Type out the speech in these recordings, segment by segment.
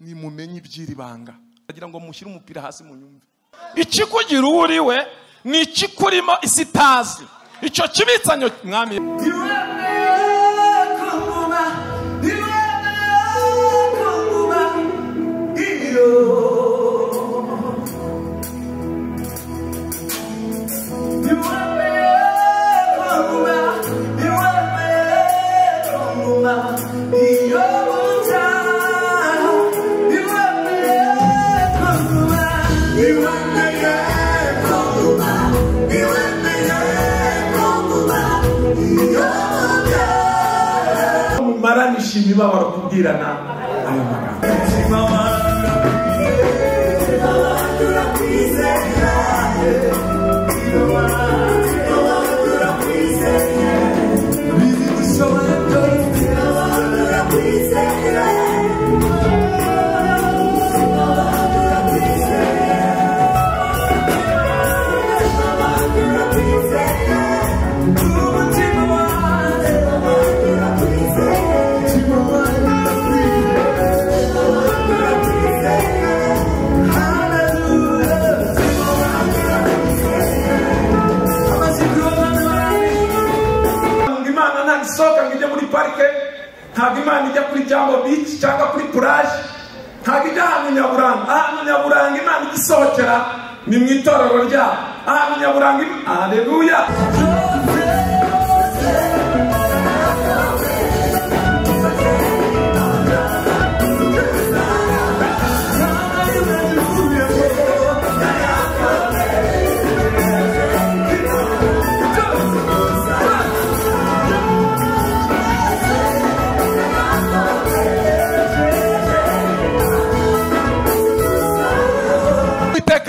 Nimumenye iby'iri banga. Agira ngo mushyire umupira hasi mu nyumve. Ikikugira uriwe ni ikikurimo isi itazi. Icyo kibitsanyo mwami. Imibabaro kubwirana ayo magambo. Ntabwo Imana ijya kuri Jambo Beach cyangwa kuri plage, ntabwo ijya ahantu nyaburanga. Ahantu nyaburanga Imana igisohokera ni mu itorero ryabo. Ahantu nyaburanga, haleluya.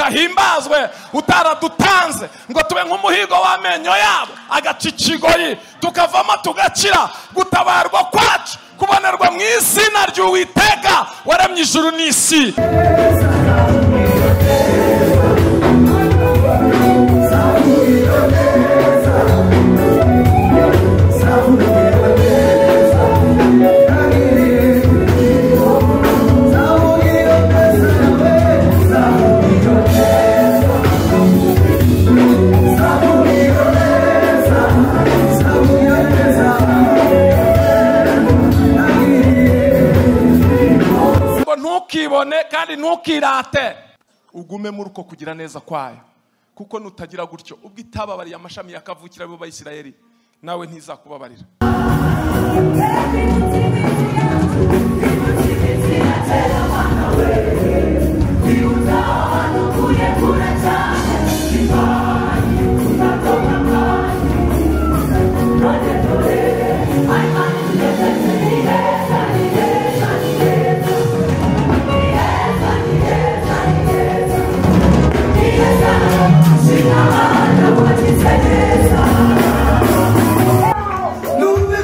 Himbazwe utaradutanze ngo tube nk'umuhigo w'amenyo yabo agaca ikigoyi tukavamo tugakira. Gutabarwa kwacu kubonerwa mu izina ry'Uwiteka waremye ijuru n'isi. Ntukibone kandi ntukirate, ugume muri uko kugira neza kwayo, kuko nutagira gutyo ubwo itababariye amashami ya kavukira bo Bayisiraheli nawe ntizakubabarira. Nubwo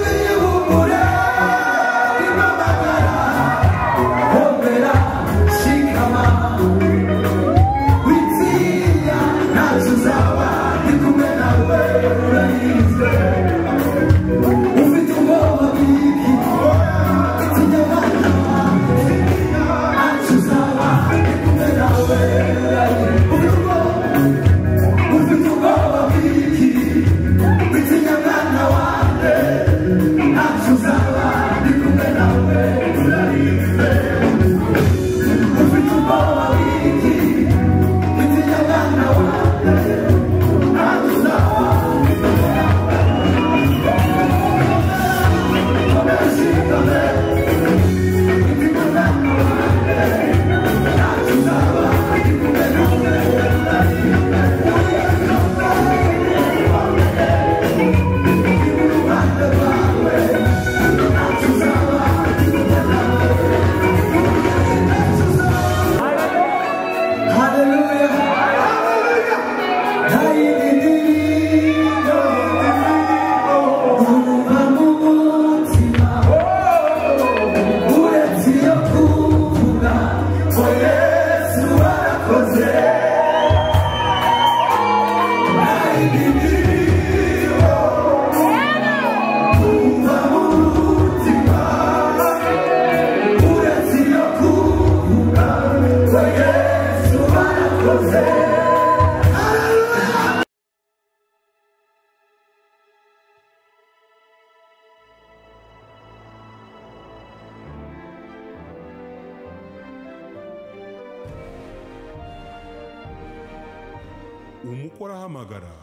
Umukwe arahamagara,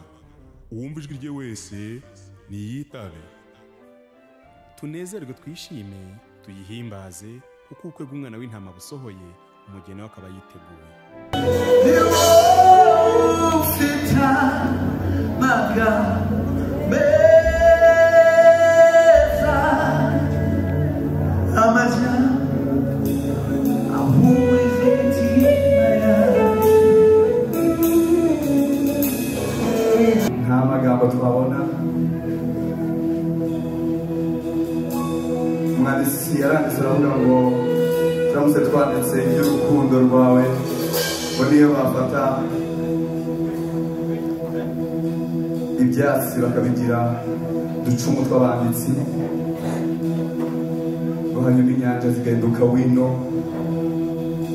uwumva ijwi rye wese niyitabe. Tunezerwe twishime, tuyihimbaze, kuko ubukwe bw'umwana w'intama busohoye, umugeni we akaba yiteguye. Nta magambo twabona. Umwanditsi yaranditse aravuga ngo turamutse twanditse iby'urukundo rwawe, ngo niyo bafata ibyatsi bakabigira uducumu tw'abanditsi, ngo hanyuma inyanja zigahinduka wino,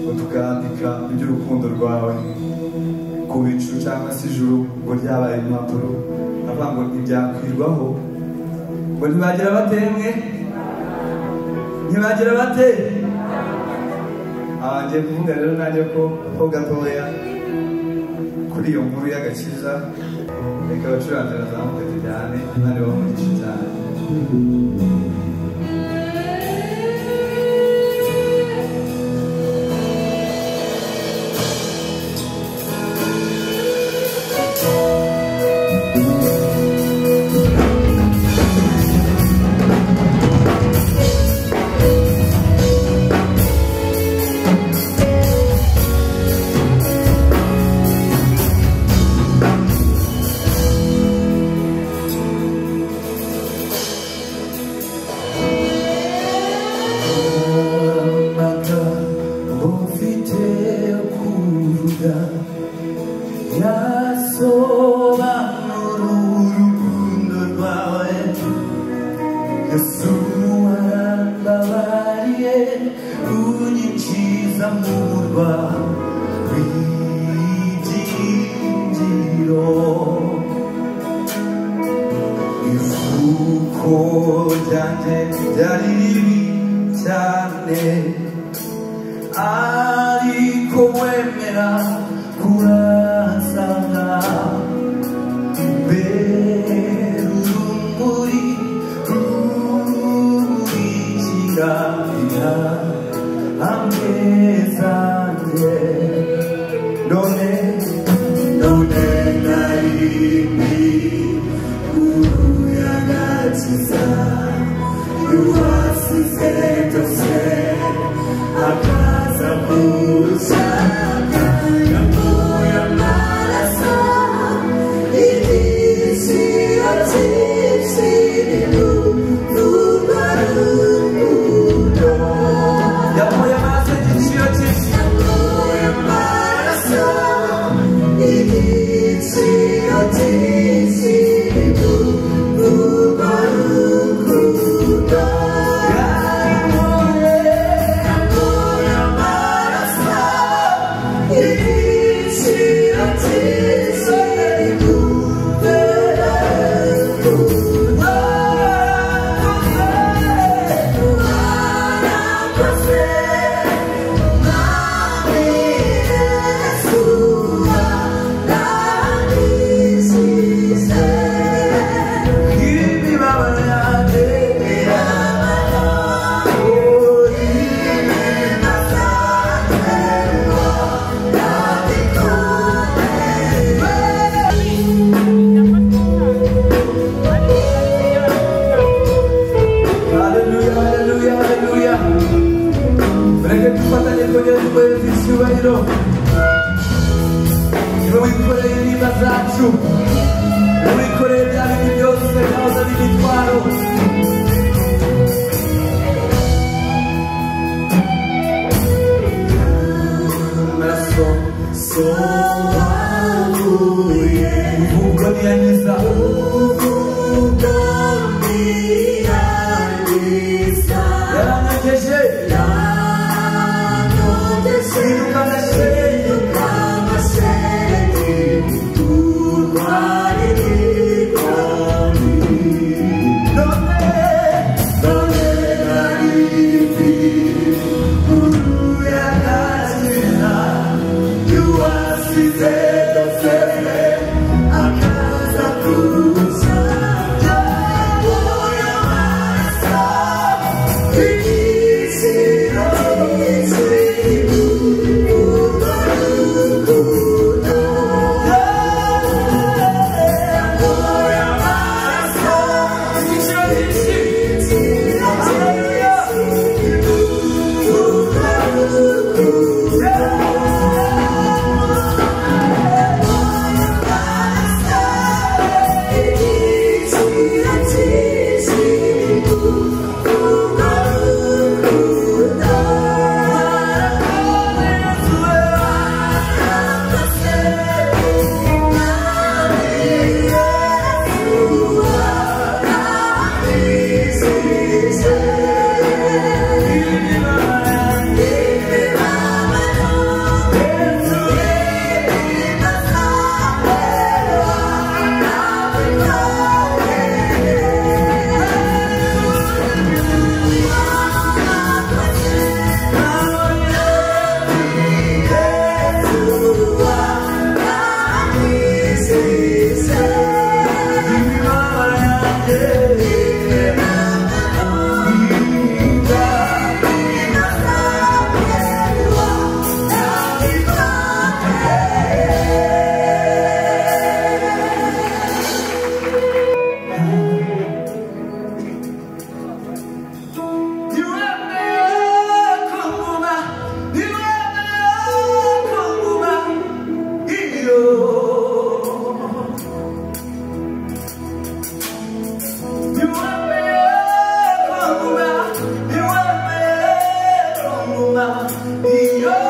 ngo tukandika iby'urukundo rwawe ku bicu cyangwa se ijuru ngo ryabaye impapuro, avuga ngo ntibyakwirwaho, ngo ntibagira batemwe, ntibagira bate. Ngiye kuvuga rero nanjye ko ho gatoya kuri iyo nkuru y'agakiza, reka abacuranzi bazamuke tujyane, Imana ibahe umugisha cyane. Ariko wemera kuransanga, mbere urumuri rumurikira intambwe zanjye. None none nari nk'umuyaga yuwasize byose akaza kushaka, yakuye amaraso igiciro cyinshi n'urwo rukundo. Yakuye amaraso igiciro cyinshi, yakuye amaraso igiciro cyinshi n'urwo rukundo. Niba wikoreye intimba zacu, niba wikoreye bya bindi byose byahoze ari imitwaro, amaraso sobanuye uvuga niyangiza, uvuga niyangiza, yaranyogeje you are. Hallelujah.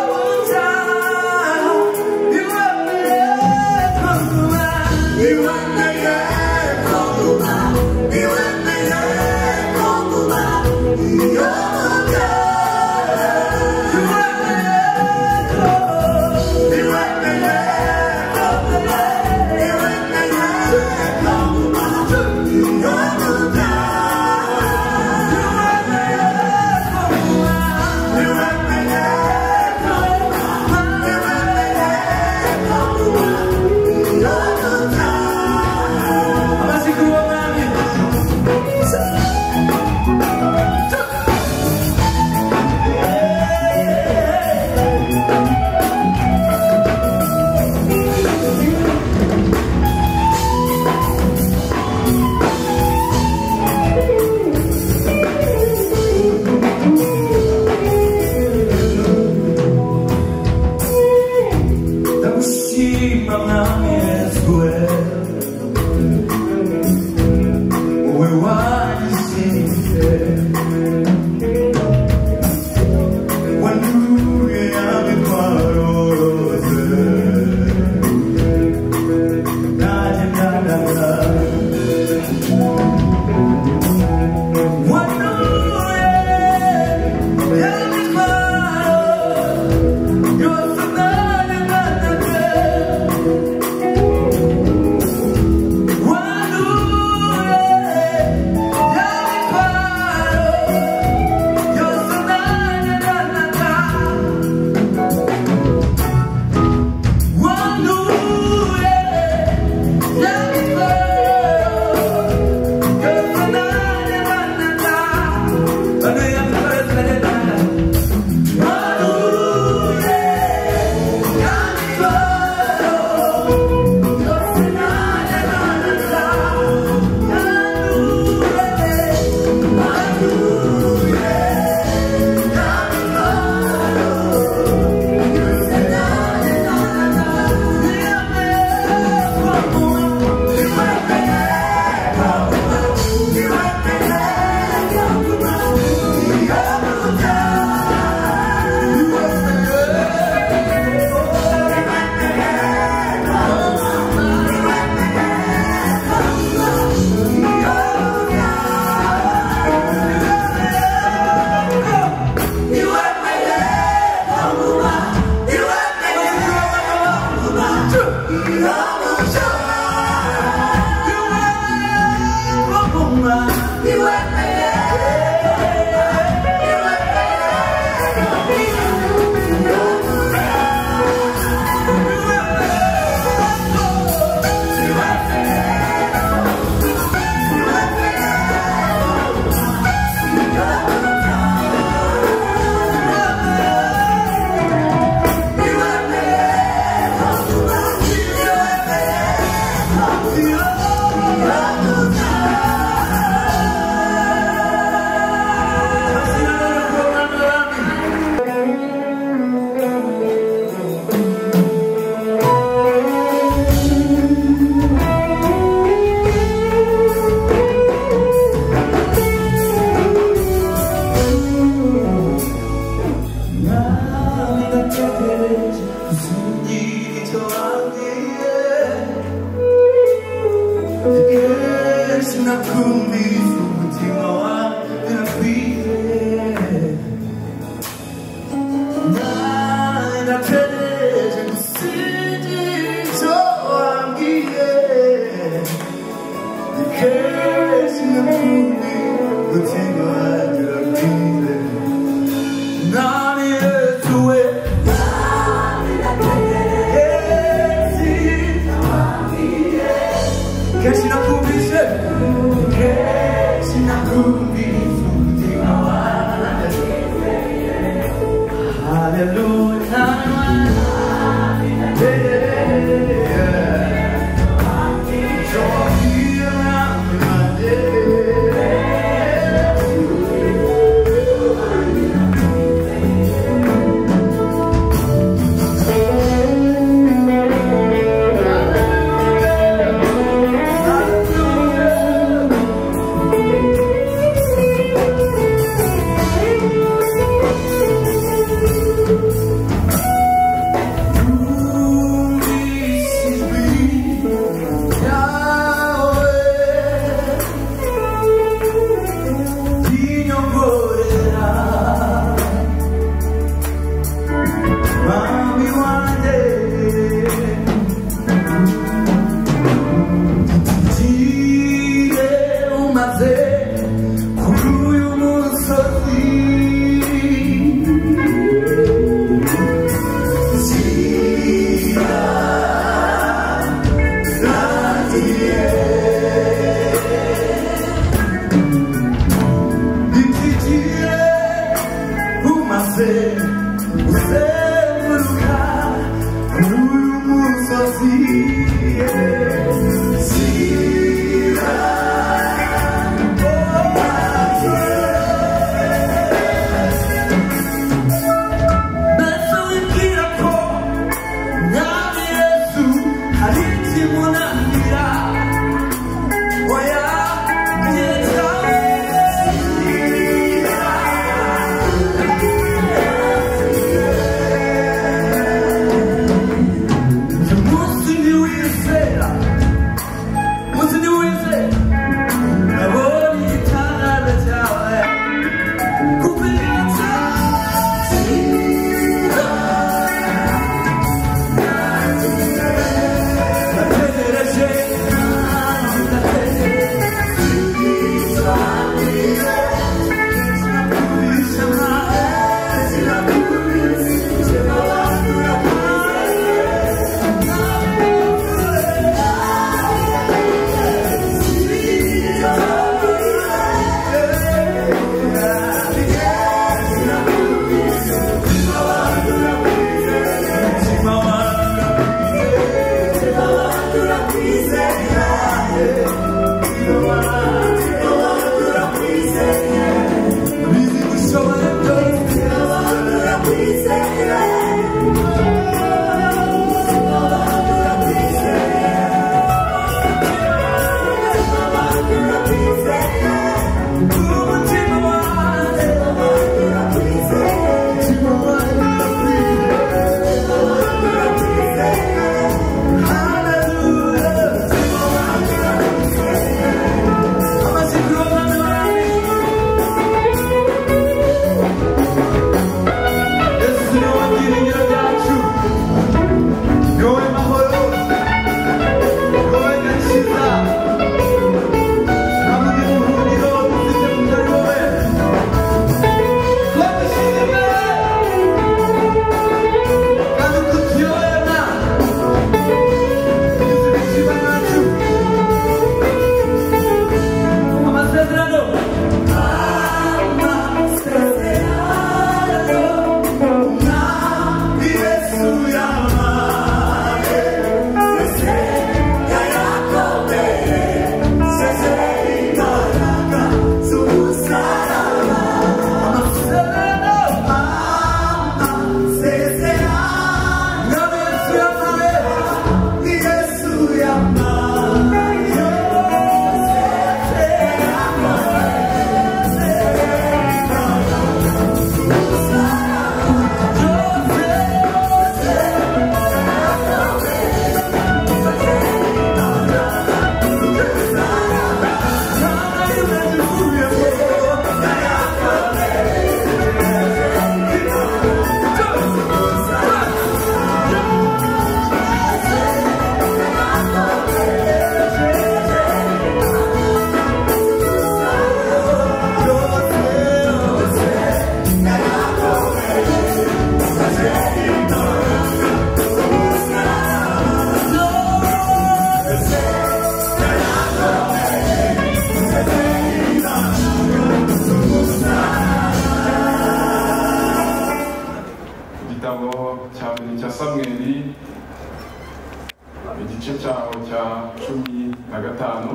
Igice cyaho cya 15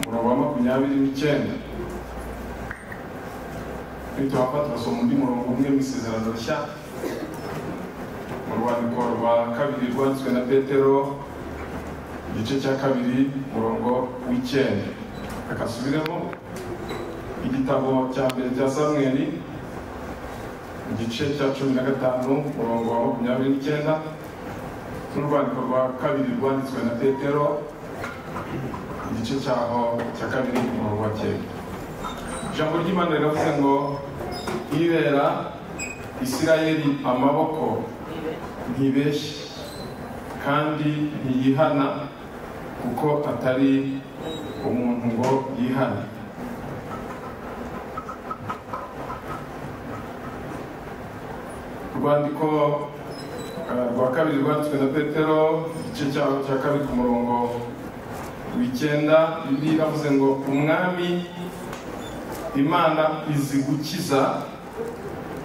umurongo wa 29 nitwafata tugasoma undi murongo umwe mu Isezerano Rishya, mu rwandiko rwa kabiri rwanditswe na Petero igice cya 2 umurongo w'9. Akasubiremo igitabo cya mbere cya Samweli igice cya 15 umurongo wa 29 n'urwandiko rwa kabiri rwanditswe na Petero igice cyaho cya 2 umurongo wa 9. Ijambo ry'Imana riravuze ngo ibera Isirayeli amaboko ntibeshye kandi ntiyihana kuko atari umuntu ngo yihane. Urwandiko rwa kabiri rwanditswe na Petero igice cyaho cya 2 ku murongo w'9, Bibiliya iravuze ngo umwami Imana izi gukiza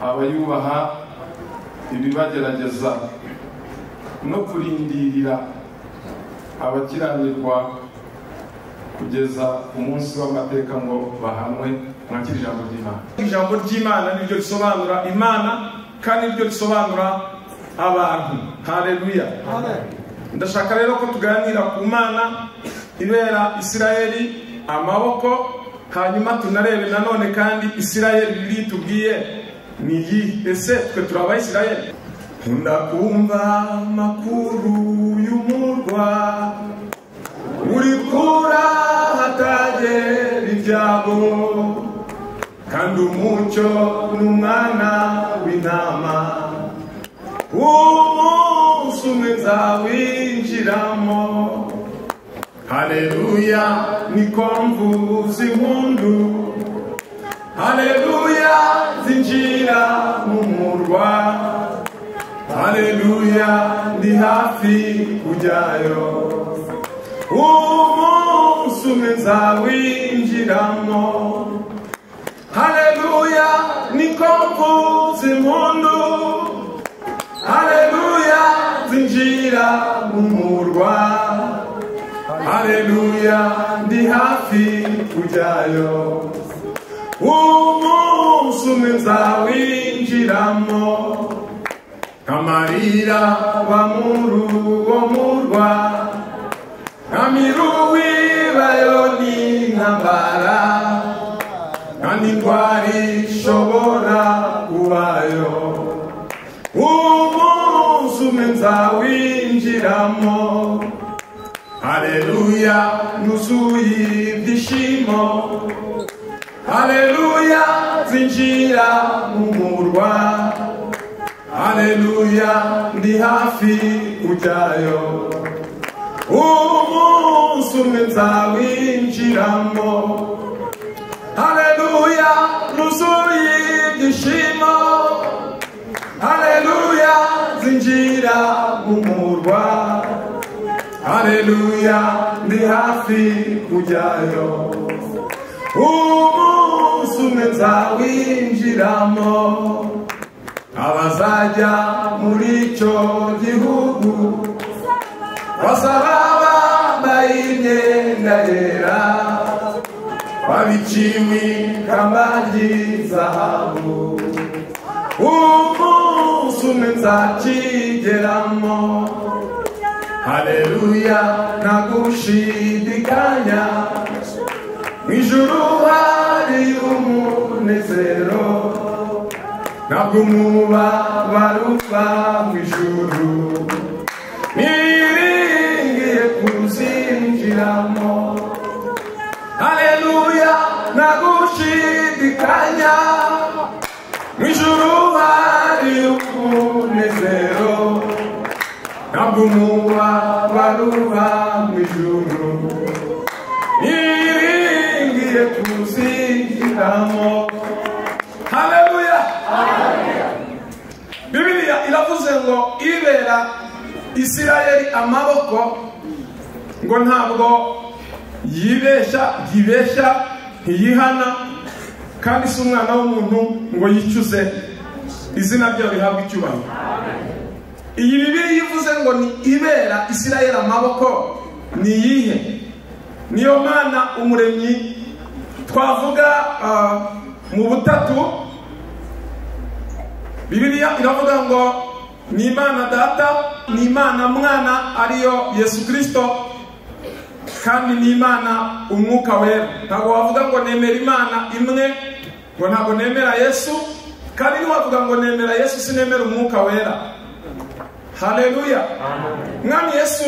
abayubaha ibibagerageza no kurindirira abakiranirwa kugeza umunsi w'amateka ngo bahanwe. Mwakira ijambo ry'Imana. Ijambo ry'Imana niryo risobanura Imana kandi niryo risobanura abantu. Haleluya. Ndashaka rero ko tuganira ku Mana ibera Isirayeli amaboko, hanyuma tunarebe nanone kandi Isirayeli biri tubwiye ni iyi. Ese twe turi Abayisirayeli? Nkunda kumva amakuru y'umurwa uri kura hatagera ibyago, kandi umucyo n'umwana w'intama umunsi umwe nzawinjiramo. Haleluya niko mvuza impundu, haleluya zinjira mu murwa, haleluya ndi hafi kujyayo, umunsi umwe nzawinjiramo. Haleluya niko mvuza impundu, haleluya zinjira mu murwa, haleluya ndi hafi kujyayo, umunsi umwe nzawinjiramo. Amarira wa muri uwo murwa, nta miruwibayo n'intambara, nta n'indwara ishobora kubayo. Umunsi umwe nzawinjiramo, haleluya, nuzuye ibyishimo, haleluya, nzinjira mu murwa, haleluya, ndi hafi kujyayo. Umunsi umwe nzawinjiramo, haleluya, nuzuye ibyishimo, haleluya, nzinjira mu murwa, haleluya, ndi hafi kujyayo. Umunsi umwe nzawinjiramo, abazajya muri icyo gihugu bazaba bambaye imyenda yera, babiciwe ikamba ry'izahabu. Umunsi umwe nzakigeramo, haleluya, nta gushidikanya, mu ijuru hari umunezero, ntabwo umubabaro uva mu ijuru, niringiye kuzinjiramo. Haleluya, nta gushidikanya, mu ijuru hari umunezero, ntabwo umubabaro uva mu ijuru, niringiye kuzinjiramo. Haleluya. Bibiliya iravuze ngo ibera Isirayeli amaboko, ngo ntabwo yibeshya, yibeshya ntiyihana, kandi si umwana w'umuntu ngo yicuze. Izina ryayo rihabwa icyubahiro. Iyi Bibiliya ivuze ngo ni ibera Isirayeli amaboko ni iyihe? Niyo Mana umuremyi twavuga mu butatu. Bibiliya iravuga ngo ni Imana Data, ni Imana Mwana ariyo Yesu Kristo, kandi ni Imana Umwuka Wera. Ntabwo wavuga ngo nemera Imana imwe ngo ntabwo nemera Yesu, kandi ntiwavuga ngo nemera Yesu sinemera Umwuka Wera. Haleluya. Mwami Yesu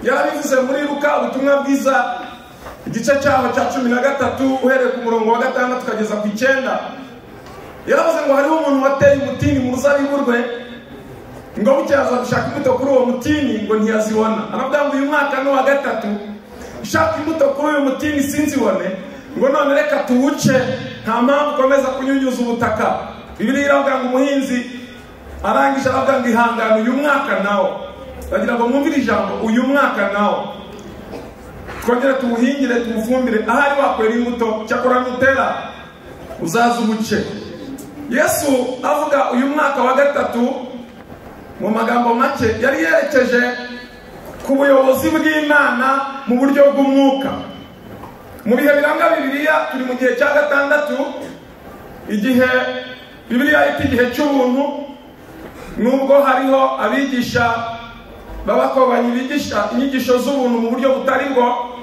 yarabivuze muri Luka ubutumwa bwiza igice cyaho cya 13 uhereye ku murongo wa 6 ukageza ku 9. Yaravuze ngo hariho umuntu wateye umutini mu ruzabibu rwe, ngo bukeye aza gushaka imbuto kuri uwo mutini ngo ntiyazibona. Aravuga ngo uyu mwaka ni uwa 3 nshaka imbuto kuri uyu mutini sinzibone, ngo none reka tuwuce, nta mpamvu ukomeza kunyunyuza ubutaka. Bibiliya iravuga ngo umuhinzi arangije aravuga ngo ihangane uyu mwaka nawo. Ndagira ngo mwumvire ijambo uyu mwaka nawo, twongere tuwuhingire tuwufumbire, ahari wakwera imbuto, cyakora nutera uzaza ubuce. Yesu avuga uyu mwaka wa 3 mu magambo make yari yerekeje ku buyobozi bw'Imana mu buryo bw'umwuka. Mu bihe biranga Bibiliya turi mu gihe cya 6, igihe Bibiliya yita igihe cy'ubuntu, nubwo hariho abigisha babakobanyi bigisha inyigisho z'ubuntu mu buryo butari bwo.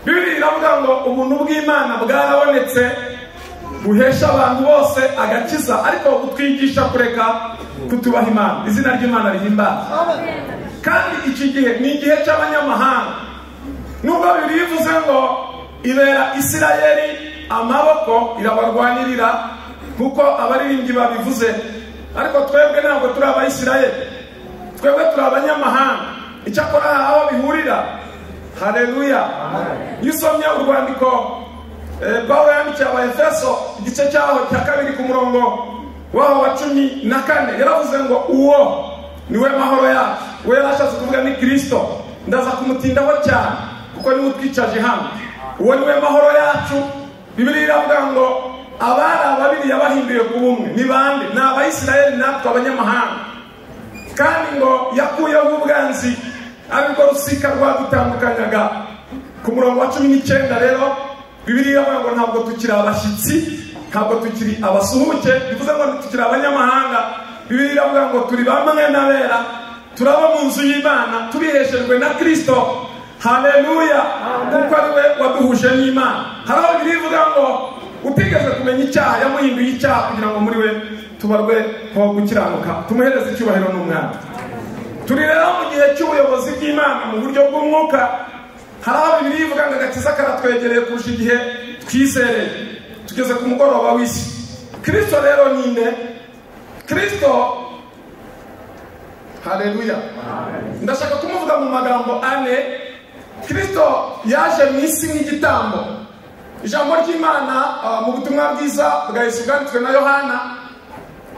Bibiliya iravuga ngo ubuntu bw'Imana bwarabonetse buhesha abantu bose agakiza, ariko butwigisha kureka kutubaha Imana. Izina ry'Imana rihimbazwe. Kandi iki gihe ni igihe cy'abanyamahanga. Nubwo Bibiliya ivuze ngo ibera Isirayeli amaboko irabarwanirira, kuko abaririmbyi babivuze, ariko twebwe ntabwo turi abayisirayeli, twebwe turi abanyamahanga. Icyakora aho bihurira. Haleluya. Iyo usomye urwandiko Pawulo yandikiye Abaefeso igice cyaho cya 2 ku murongo waho wa 14, yaravuze ngo uwo niwe mahoro yacu. We yarashatse kuvuga ni Kristo. Ndaza kumutindaho cyane kuko niwe utwicaje hano. Uwo niwe mahoro yacu. Bibiliya iravuga ngo abari ababiri yabahinduye ku bumwe. Ni bande? Ni Abayisirayeli natwe abanyamahanga. Kandi ngo yakuyeho ubwanzi ariko rusika rwadutandukanyaga. Ku murongo wa 19 rero Bibiliya iravuga ngo ntabwo tukiri abashyitsi, ntabwo tukiri abasuhuke, bivuze ngo tukiri abanyamahanga. Bibiliya iravuga ngo turi bamwe n'abera, turaba mu nzu y'Imana tubiheshejwe na Kristo. Haleluya! Kuko ari we waduhuje n'Imana. Hari aho Bibiliya ivuga ngo utigeze kumenya icyaha yamuhinduye icyaha kugira ngo muri we tubarwe ko gukiranuka, tumuhereze icyubahiro n'umwana. Turi rero mu gihe cy'ubuyobozi bw'Imana mu buryo bw'umwuka. Hari aho Bibiliya ivuga ngo agakiza karatwegereye kurusha igihe twizereye. Tugeze ku mugoroba w'isi. Kristo rero ni nde? Kristo, haleluya, ndashaka kumuvuga mu magambo ane. Kristo yaje mu isi nk'igitambo. Ijambo ry'Imana mu butumwa bwiza bwa Yesu bwanditswe na Yohana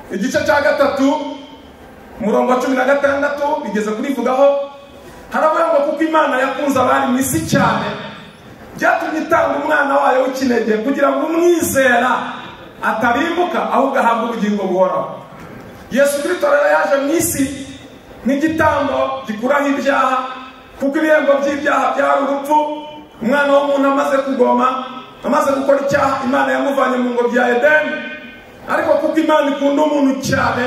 igice cya 3 umurongo wa 16 bigeze kurivugaho. Haravuga ngo kuko Imana yakunze abari mu isi cyane, byatumye itanga umwana wayo w'ikinege kugira ngo umwizera atarimbuka ahubwo ahabwe ubugingo buhoraho. Yesu Kristo rero yaje mu isi nk'igitambo gikuraho ibyaha, kuko ibihembo by'ibyaha byari urupfu. Umwana w'umuntu amaze kugoma, amaze gukora icyaha, Imana yamuvanye mu ngobyi ya Edeni. Ariko kuko Imana ikunda umuntu cyane,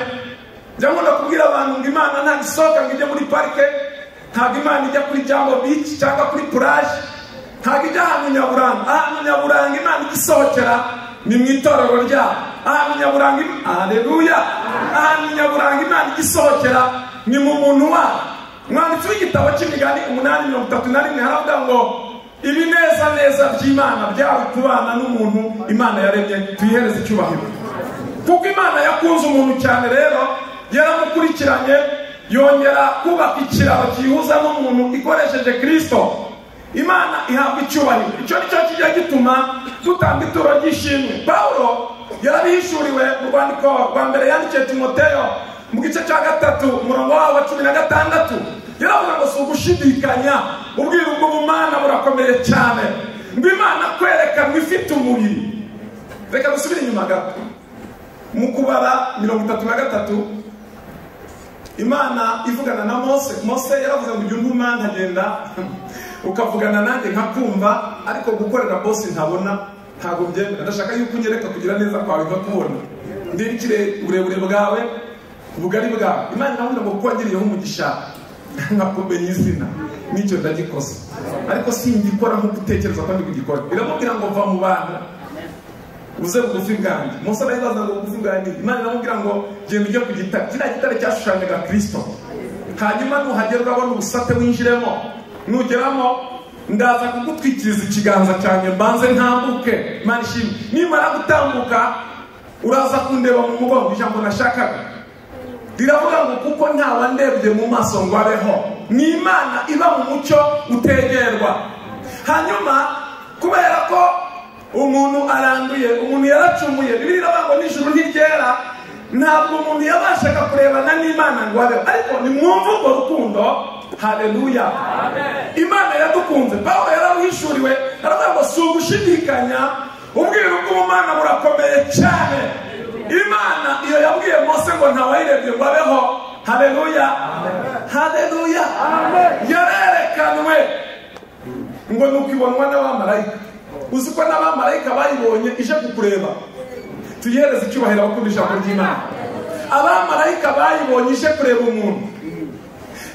njya nkunda kubwira abantu ngo Imana ntabwo isohoka ngo ijye muri parike, ntabwo Imana ijya kuri Jambo Beach cyangwa kuri plage, ntabwo ijya ahantu nyaburanga. Ahantu nyaburanga Imana igisohokera ni mu itorero ryayo. Ahantu nyaburanga, haleluya, ahantu nyaburanga Imana igisohokera ni mu muntu wayo. Umwanditsi w'igitabo cy'Imigani 8:31 haravuga ngo ibineza neza by'Imana byari kubana n'umuntu Imana yaremye, tuyihereze icyubahiro. Kuko Imana yakunze umuntu cyane rero yaramukurikiranye, yongera kubaka ikiraro kihuza n'umuntu ikoresheje Kristo. Imana ihabwa icyubahiro. Icyo nicyo kijya gituma dutanga ituro ry'ishimwe. Paulo yarabihishuriwe mu rwandiko rwa mbere yandikiye Timoteyo mu gice cya 3 umurongo wa 16. Yaravuga ngo si ugushidikanya, ubwiru bw'ubumana burakomeye cyane, ngo Imana kwerekanwa ifite umubiri. Reka dusubire inyuma gato mu Kubara 33, Imana ivugana na Mose. Mose yaravuze ngo ujye untuma nkagenda ukavugana nanjye nkakumva, ariko gukorera bosi ntabona ntabwo mbyemera. Ndashaka yuko unyereka kugira neza kwawe nkakubona, ndebikire uburebure bwawe, ubugari bwawe. Imana iramubwira ngo kuko wangiriyeho umugisha nkakumenya izina, n'icyo ndagikoze, ariko singikora nk'uko utekereza ko ndi kugikora. Iramubwira ngo va mu bantu uze bugufi bwanjye. Mose arayibaza ngo bugufi bwanjye. Imana iramubwira ngo genda ujye ku gitare, kiriya gitare cyashushanyaga Kristo, hanyuma nuhagera urabona ubusate winjiremo, nugeramo ndaza kugutwikiriza ikiganza cyanjye mbanze ntambuke. Imana ishimwe. Nimara gutambuka uraza kundeba mu mugongo. Ijambo nashakaga riravuga ngo kuko ntawandebye mu maso ngo abeho. Ni Imana iba mu mucyo utegerwa. Hanyuma kubera ko umuntu aranduye, umuntu yaracumuye, Bibiliya iravuga ngo n'ijuru ntiryera, ntabwo umuntu yabashaga kurebana n'Imana ngo abeho. Ariko nimwumve urwo rukundo. Haleluya, Imana yadukunze. Paulo yararuhishuriwe, aravuga ngo si ugushidikanya, ubwiru bw'ubumana burakomeye cyane. Imana iyo yabwiye Mose ngo ntawayirebye ngo abeho. Haleluya, haleluya, yarerekanwe ngo nuko ibonwa n'abamarayika. Uzi ko n'abamarayika bayibonye ije kukureba. Tuyihereze icyubahiro abakunda ijambo ry'Imana. Abamarayika bayibonye ije kureba umuntu,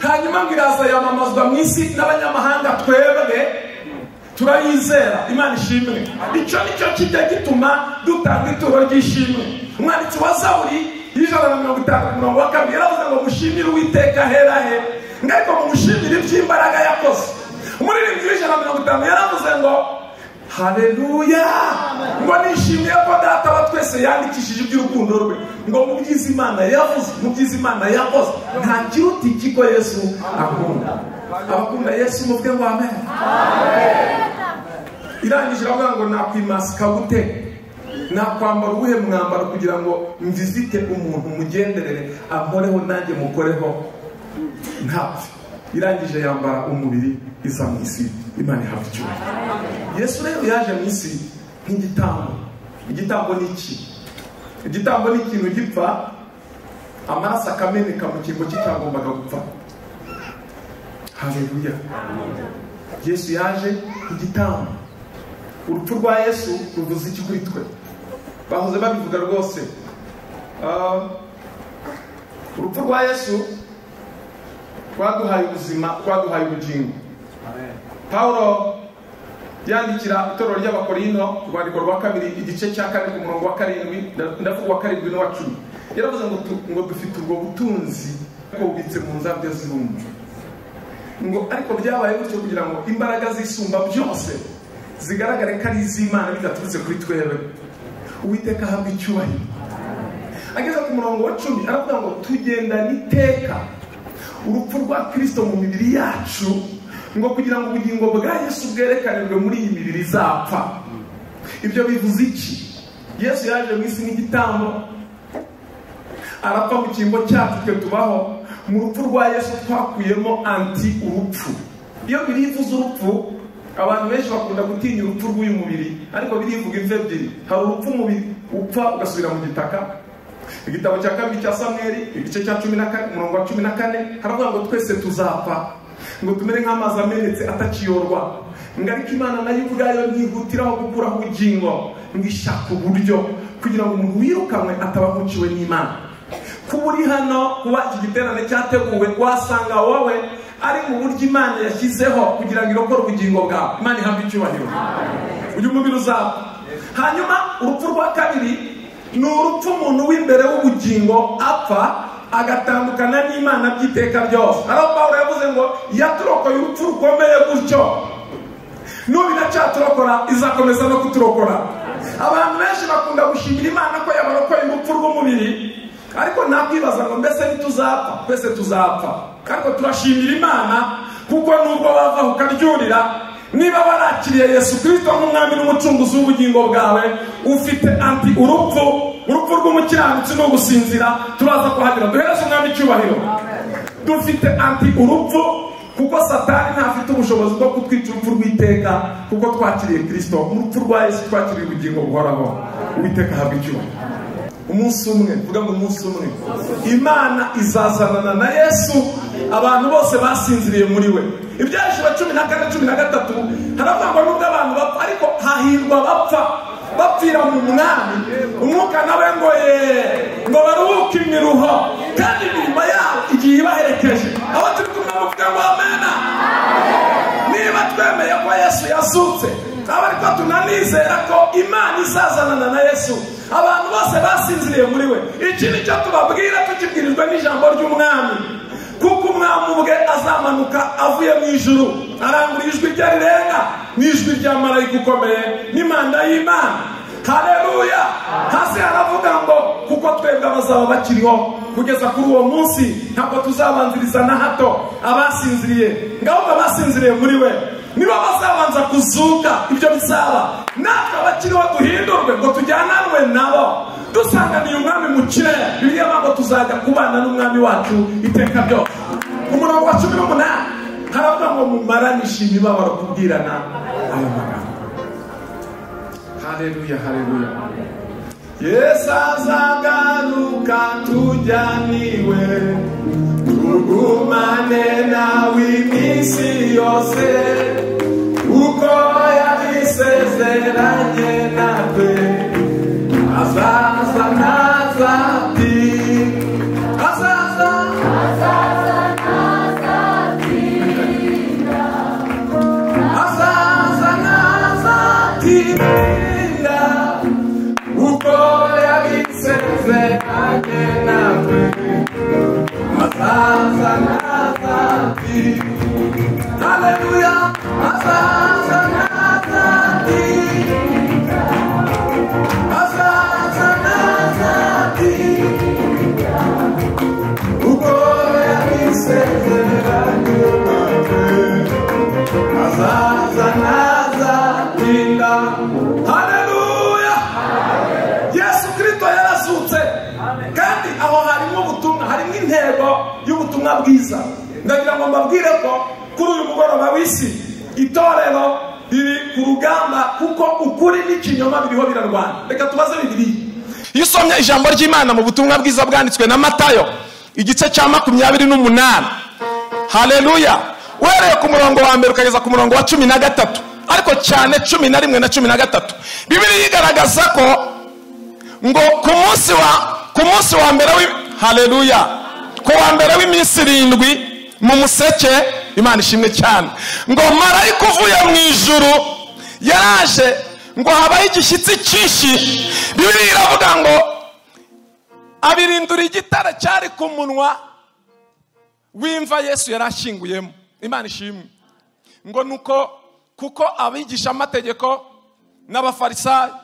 hanyuma ngo iraza yamamazwa mu isi n'abanyamahanga, twebwe turayizera. Imana ishimwe. Icyo nicyo kijya gituma dutanga ituro ry'ishimwe. Umwanditsi wa Zaburi 150 umurongo wa 2 yaravuze ngo mushimire Uwiteka hera he, ariko mumushimire iby'imbaraga yakoze. Umuririmbyi w'150 yaravuze ngo haleluya, ngo nishimiye ko Data wa twese yandikishije iby'urukundo rwe, ngo mu byiza Imana yavuze, mu byiza Imana yakoze, nta kiruta ikiko Yesu akunda. Abakunda Yesu muvuge ngo amen. Irangije iravuga ngo nakwimasika gute, nakwambara ubuhe mwambaro kugira ngo mvizite umuntu mugenderere, amporeho nanjye mukoreho ntapfe. Irangije yambara umubiri iza mu isi. Imana ihabwa icyubahiro. Yesu rero yaje mu isi nk'igitambo. Igitambo ni iki? Igitambo ni ikintu gipfa, amaraso akameneka mu cyimbo cy'icyagombaga gupfa. Haleluya. Yesu yaje nk'igitambo. Urupfu rwa Yesu ruvuze iki kuri twe? Bahoze babivuga rwose. Urupfu rwa Yesu rwaduhaye ubuzima, rwaduhaye ubugingo. Paulo yandikira itorero ry'Abakorinto, urwandiko rwa 2 igice cya 4 ku murongo wa 7, ndavuga wa 7 n'uwa 10, yaravuze ngo dufite ubwo butunzi bubitse mu nzabya z'ibumba, ngo ariko byabaye gutyo kugira ngo imbaraga zisumba byose zigaragare ko ari iz'Imana bidaturutse kuri twebwe. Uwiteka ahabwa icyubahiro. Ageze ku murongo wa 10 aravuga ngo tugendana iteka urupfu rwa Kristo mu mibiri yacu, ngo kugira ngo ubugingo bwa Yesu bwerekanirwe muri iyi mibiri izapfa. Ibyo bivuze iki? Yesu yaje mu isi nk'igitambo, arapfa mu cyimbo cyacu twe tubaho. Mu rupfu rwa Yesu twakuyemo anti urupfu. Iyo birivuze urupfu, abantu benshi bakunda gutinya urupfu rw'uyu mubiri, ariko birivuga imve ebyiri. Hari urupfu umubiri upfa ugasubira mu gitaka. Igitabo cya 2 cya Samweli igice cya 14 umurongo wa 14 haravuga ngo twese tuzapfa, ngo tumere nk'amazi amenetse atakiyorwa, ngo ariko Imana nayo ubwayo ntihutiraho gukuraho ubugingo, ngo ishaka uburyo kugira ngo umuntu wirukanwe ataba akuciwe n'Imana. Kuba uri hano, kuba iki giterane cyateguwe, wasanga wowe ari mu buryo Imana yashyizeho kugira ngo irokore ubugingo bwawe. Imana ihabwe icyubahiro. Uyu mubiri uzapfa. Hanyuma urupfu rwa kabiri ni urupfu umuntu w'imbere w'ubugingo apfa agatandukana n'Imana by'iteka ryose. Aho Pawulo yavuze ngo yaturokoye urupfu rukomeye gutyo, n'ubu iracyaturokora, izakomeza no kuturokora. Abantu benshi bakunda gushimira Imana ko yabarokoye urupfu rw'umubiri, ariko nakwibaza ngo mbese ntituzapfa? Twese tuzapfa, ariko turashimira Imana kuko nubwo bava ukaryurira, niba warakiriye Yesu Kristo nk'umwami n'umucunguzi w'ubugingo bwawe, ufite anti urupfu. Urupfu rw'umukiranutsi no gusinzira, turaza kuhagera. Duhereze umwami icyubahiro. Dufite anti urupfu kuko Satani ntafite ubushobozi bwo kutwica urupfu rw'iteka, kuko twakiriye Kristo. Mu rupfu rwa Yesu twakiriye ubugingo buhoraho. Uwiteka ahabwe icyubahiro. Umunsi umwe, vuga ngo umunsi umwe, Imana izazanana na Yesu abantu bose basinziriye muri we. Ibyahishura 14 13 haravuga ngo nubwo abantu bapfa, ariko hahirwa bapfa bapfira mu mwami, umwuka nawe ngo ye ngo baruhuke imiruho, kandi imirimo yabo igiye ibaherekeje. Abo turi kumwe muvuga ngo amena. Niba twemeye ko Yesu yazutse, ariko tunanizera ko Imana izazanana na Yesu abantu bose basinziriye muri we. Iki nicyo tubabwira tukibwirijwe n'ijambo ry'umwami, kuko umwami ubwe azamanuka avuye mu ijuru, arangura ijwi rye rirenga n'ijwi rya marayika ukomeye n'impanda y'Imana. Haleluya! Hasi haravuga ngo kuko twebwe abazaba bakiriho kugeza kuri uwo munsi ntabwo tuzabanziriza na hato abasinziriye, ngaho abasinziriye muri we nibo bazabanza kuzuka. Ibyo bizaba natwe abakiriho duhindurwe ngo tujyananwe nabo, dusanganiye umwami mu kirere. Bibiliya ngo tuzajya kubana n'umwami wacu iteka ryose. Umurongo wa 18 haravuga ngo mumaranishe imibabaro kubwirana ayo magambo. Haleluya, haleluya. Yesu azagaruka tujyaniwe, tugumane nawe iminsi yose, uko yabisezeranye natwe, azaza ntazati, azaza, azaza ntazatinda, azaza ntazatinda, uko yabisezeranye natwe, azaza ntazatinda. Haleluya, azaza ntazatinda, azaza ntazatinda, uko yabisezeranye natwe, azaza ntazatinda. Haleluya! Yesu Kristo yarazutse, kandi aho harimo ubutumwa, harimo intego y'ubutumwa bwiza. Ndagira ngo mbabwire ko kuri uyu mugoroba w'isi itorero riri ku rugamba, kuko ukuri n'ikinyoma biriho birarwana. Reka tubaze Bibiliya. Iyo usomye ijambo ry'Imana mu butumwa bwiza bwanditswe na Matayo igice cya 28, haleluya, uhereye ku murongo wa 1 ukageza ku murongo wa 13, ariko cyane 11 na 13, Bibiliya igaragaza ko ngo ku munsi wa mbere, haleluya, Ku wa mbere w'iminsi 7 mu museke, Imana ishimwe cyane, ngo marayika uvuye mu ijuru yaraje, ngo habaye igishyitsi cyinshi. Bibiliya iravuga ngo abirindura igitare cyari ku munwa w'imva Yesu yari ashyinguyemo. Imana ishimwe. Ngo nuko kuko abigisha amategeko n'abafarisayo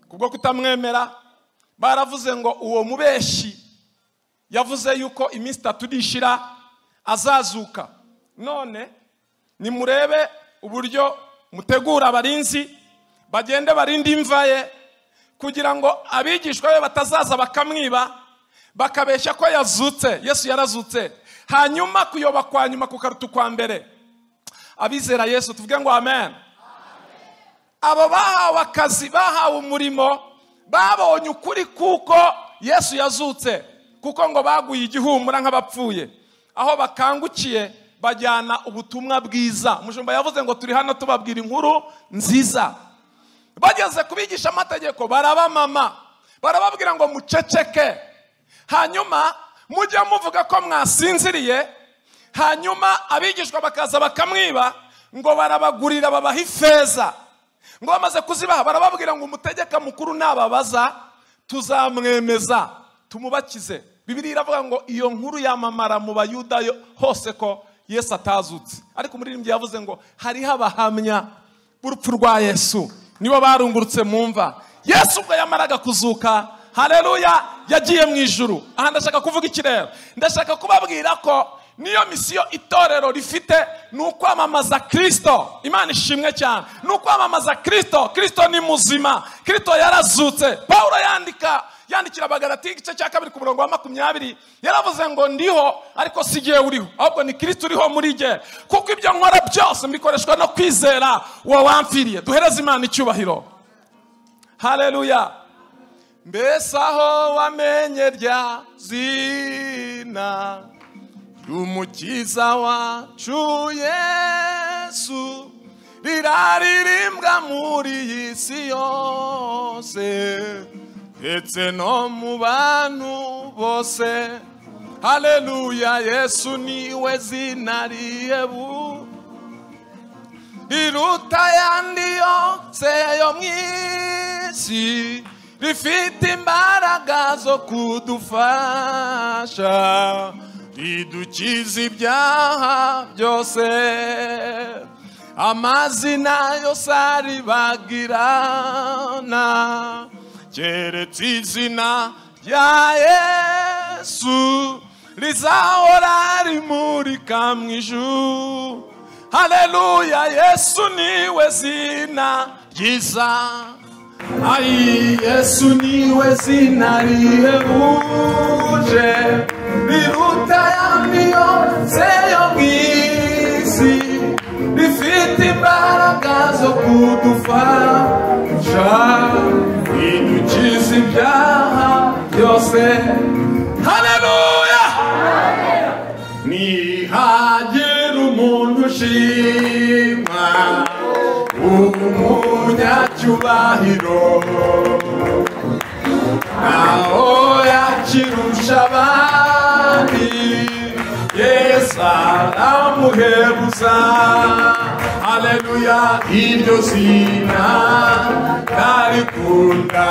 kubwo kutamwemera baravuze ngo uwo mubeshi yavuze yuko iminsi 3 nishira azazuka. None nimurebe uburyo mutegura abarinzi bagende barinde imva ye, kugira ngo abigishwa be batazaza bakamwiba bakabeshya ko yazutse. Yesu yarazutse. Hanyuma kuyoba kwa nyuma kukaruta kwa mbere. Abizera Yesu tuvuge ngo amen. Abo bahawe akazi, bahawe umurimo, babonye ukuri kuko Yesu yazutse, kuko ngo baguye igihumura nk'abapfuye. Aho bakangukiye bajyana ubutumwa bwiza. Umushumba yavuze ngo turi hano tubabwira inkuru nziza. Bageze kubigisha amategeko barabamama, barababwira ngo muceceke, hanyuma mujye muvuga ko mwasinziriye. Hanyuma abigishwa bakaza bakamwiba, ngo barabagurira babaha ifeza. Ngo bamaze kuzibaha barababwira ngo umutegeka mukuru nababaza tuzamwemeza tumubakize. Bibiliya iravuga ngo iyo nkuru yamamara mu Bayuda hose ko Yesu atazutse. Ariko umuririmbyi yavuze ngo hariho abahamya b'urupfu rwa Yesu, nibo barungurutse mu mva. Yesu ubwo yamaraga kuzuka, haleluya, yagiye mu ijuru. Aha ndashaka kuvuga iki rero? Ndashaka kubabwira ko niyo misiyo itorero rifite ni ukwamamaza Kristo. Imana ishimwe cyane. Ni ukwamamaza Kristo. Kristo ni muzima, Kristo yarazutse. Paulo yandikira Abagalatiya igice cya 2 ku murongo wa 20, yaravuze ngo ndiho ariko si jyewe uriho, ahubwo ni Kristo uriho muri jye, kuko ibyo nkora byose mbikoreshwa no kwizera uwo wamfiriye. Duhereze Imana icyubahiro. Haleluya. Mbese aho wamenye rya zina ry'Umukiza wacu Yesu, riraririmbwa muri iyi si yose ndetse no mu bantu bose. Haleluya, Yesu niwe zina rihebu riruta ayandi yose yo mu isi, rifite imbaraga zo kudufasha, ridukiza ibyaha byose. Amazina yose aribagirana, keretse izina rya Yesu rizahora rimurika mu ijuru. Haleluya, Yesu niwe zina ryiza. Ai, Yesu niwe zina rihebuje, riruta ayandi yose yo mu isi, rifite imbaraga zo kudufasha, ridukiza ibyaha byose. Haleluya. Nihagira umuntu ushima umunyacyubahiro, naho yakirusha abandi, Yesu aramuhebuza. Haleluya, iryo zina ndarikunda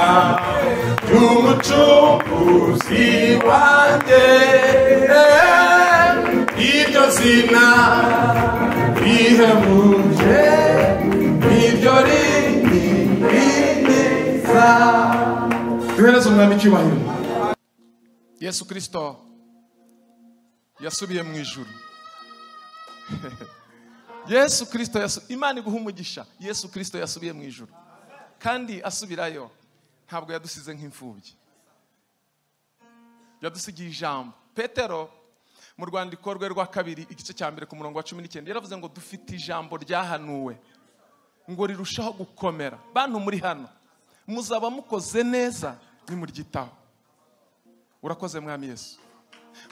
ry'Umucunguzi wanjye, iryo zina rihebuje, iryo rininiza. Duhereze Umwami icyubahiro. Yesu Kristo yasubiye mu ijuru. Yesu Kristo Imana iguha umugisha. Yesu Kristo yasubiye mu ijuru, kandi asubirayo ntabwo yadusize nk'imfubyi, yadusigiye ijambo. Petero mu rwandiko rwe rwa 2 igice cya 1 ku murongo wa 19 yaravuze ngo dufite ijambo ryahanuwe ngo rirushaho gukomera. Bantu muri hano muzaba mukoze neza nimuryitaho. Urakoze Mwami Yesu.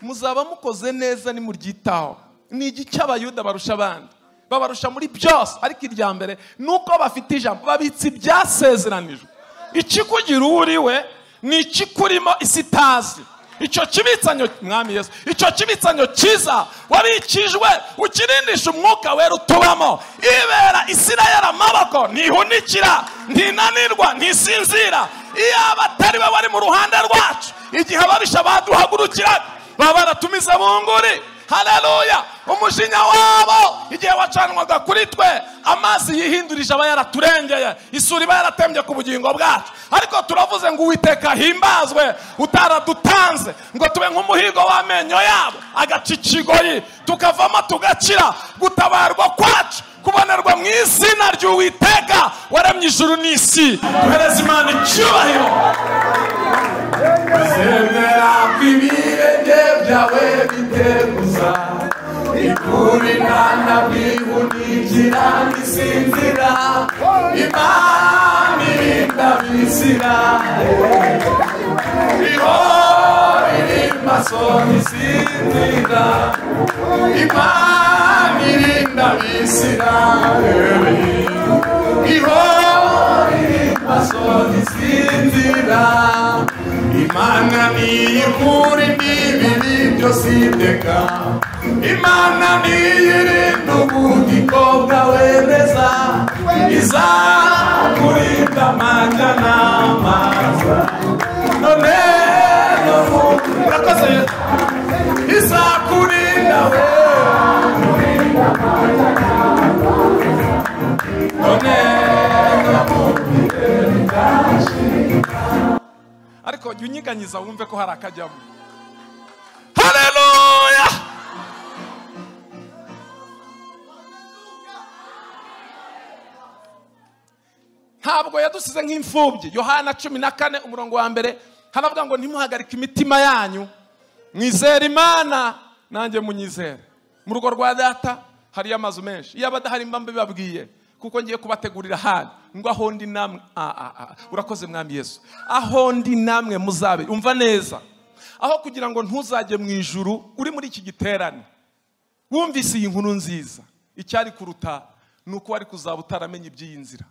Muzaba mukoze neza nimuryitaho. Ni igice Abayuda barusha abandi, babarusha muri byose, ariko irya mbere nuko bafite ijambo, babitse ibyasezeranijwe. Ikikugira uwo uri we ni ikikurimo isi itazi. Icyo kibitsanyo mwami Yesu, icyo kibitsanyo cyiza wabikijwe ukirindisha umwuka wera utubamo. Ibera Isirayeli amaboko, ntihunikira, ntinanirwa, ntisinzira. Iyaba atari we wari mu ruhande rwacu igihe ababisha baduhagurukiraga, baba baratumize bunguri. Haleluya! Umujinya wabo igihe wacanwaga kuri twe, amazi yihindurije aba yaraturengeye, isuri iba yaratembye ku bugingo bwacu. Ariko turavuze ngo Uwiteka ahimbazwe, utaradutanze ngo tube nk'umuhigo w'amenyo yabo, agaca ikigoyi tukavamo tugakira. Gutabarwa kwacu kubonerwa mu izina ry'Uwiteka waremye ijuru n'isi. Duhereze Imana icyubahiro. Zemera kw'ibirenge byawe biteguza, ikurinana bwihunikira ntisinzira. Imana irinda Abisirayeli, ihora iri maso ntisinzira. Imana irinda Abisirayeli, ihora iri maso ntisinzira. Imana niyikura ibibi byose iteka, Imana niyirinda ubugingo bwawe neza, izakurinda amajya n'amaza. None urakoze, izakurinda we, none. Ariko jya unyiganyiza wumve ko hari akajyamo. Haleluya! Ntabwo yadusize nk'imfubyi. Yohana 14 umurongo wa mbere haravuga ngo ntimuhagarike imitima yanyu, mwizere Imana nanjye munyizere. Mu rugo rwa data hari amazu menshi, iyo abadahari mba mbibabwiye kuko ngiye kubategurira hano. Ngo aho ndi namwe, urakoze mwami Yesu, aho ndi namwe muzabe. Umva neza, aho kugira ngo ntuzajye mu ijuru uri muri iki giterane wumvise iyi nkuru nziza, icyari kuruta nuko wari kuzaba utaramenye iby'iyi nzira.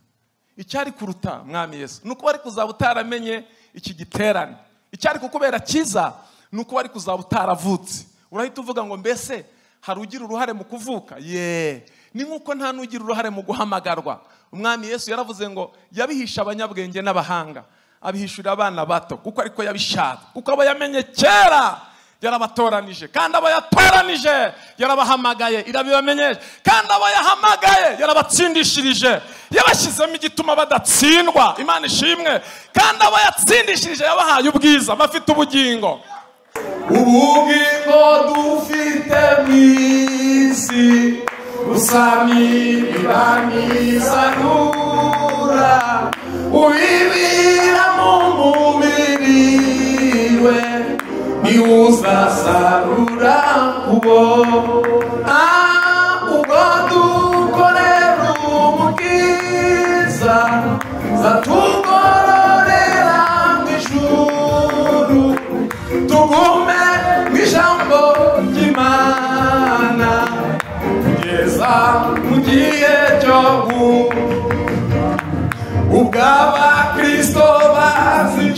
Icyari kuruta mwami Yesu nuko wari kuzaba utaramenye iki giterane. Icyari kukubera cyiza nuko wari kuzaba utaravutse. Urahita uvuga ngo mbese hari ugira uruhare mu kuvuka? Ye, ni nkuko nta nugira uruhare mu guhamagarwa. Umwami Yesu yaravuze ngo yabihisha abanyabwenge n'abahanga, abihishurira abana bato, kuko ariko yabishaka, kuko abo yamenye kera yarabatoranije, kandi abo yatoranije yarabahamagaye, irabibamenyesha, kandi abo yahamagaye yarabatsindishirije, yabashyizemo igituma badatsindwa. Imana ishimwe. Kandi abo yatsindishirije yabahaye ubwiza, bafite ubugingo. Ubugingo dufite mu isi busa n'ibibamisanura, ubibira mu mubiri we niwuzasarura uwo. Ubwo dukorera umukiza, zatugororera mu ijuru, tugume mu ijambo ry'Imana kugeza mu gihe cyo ubwo abakristo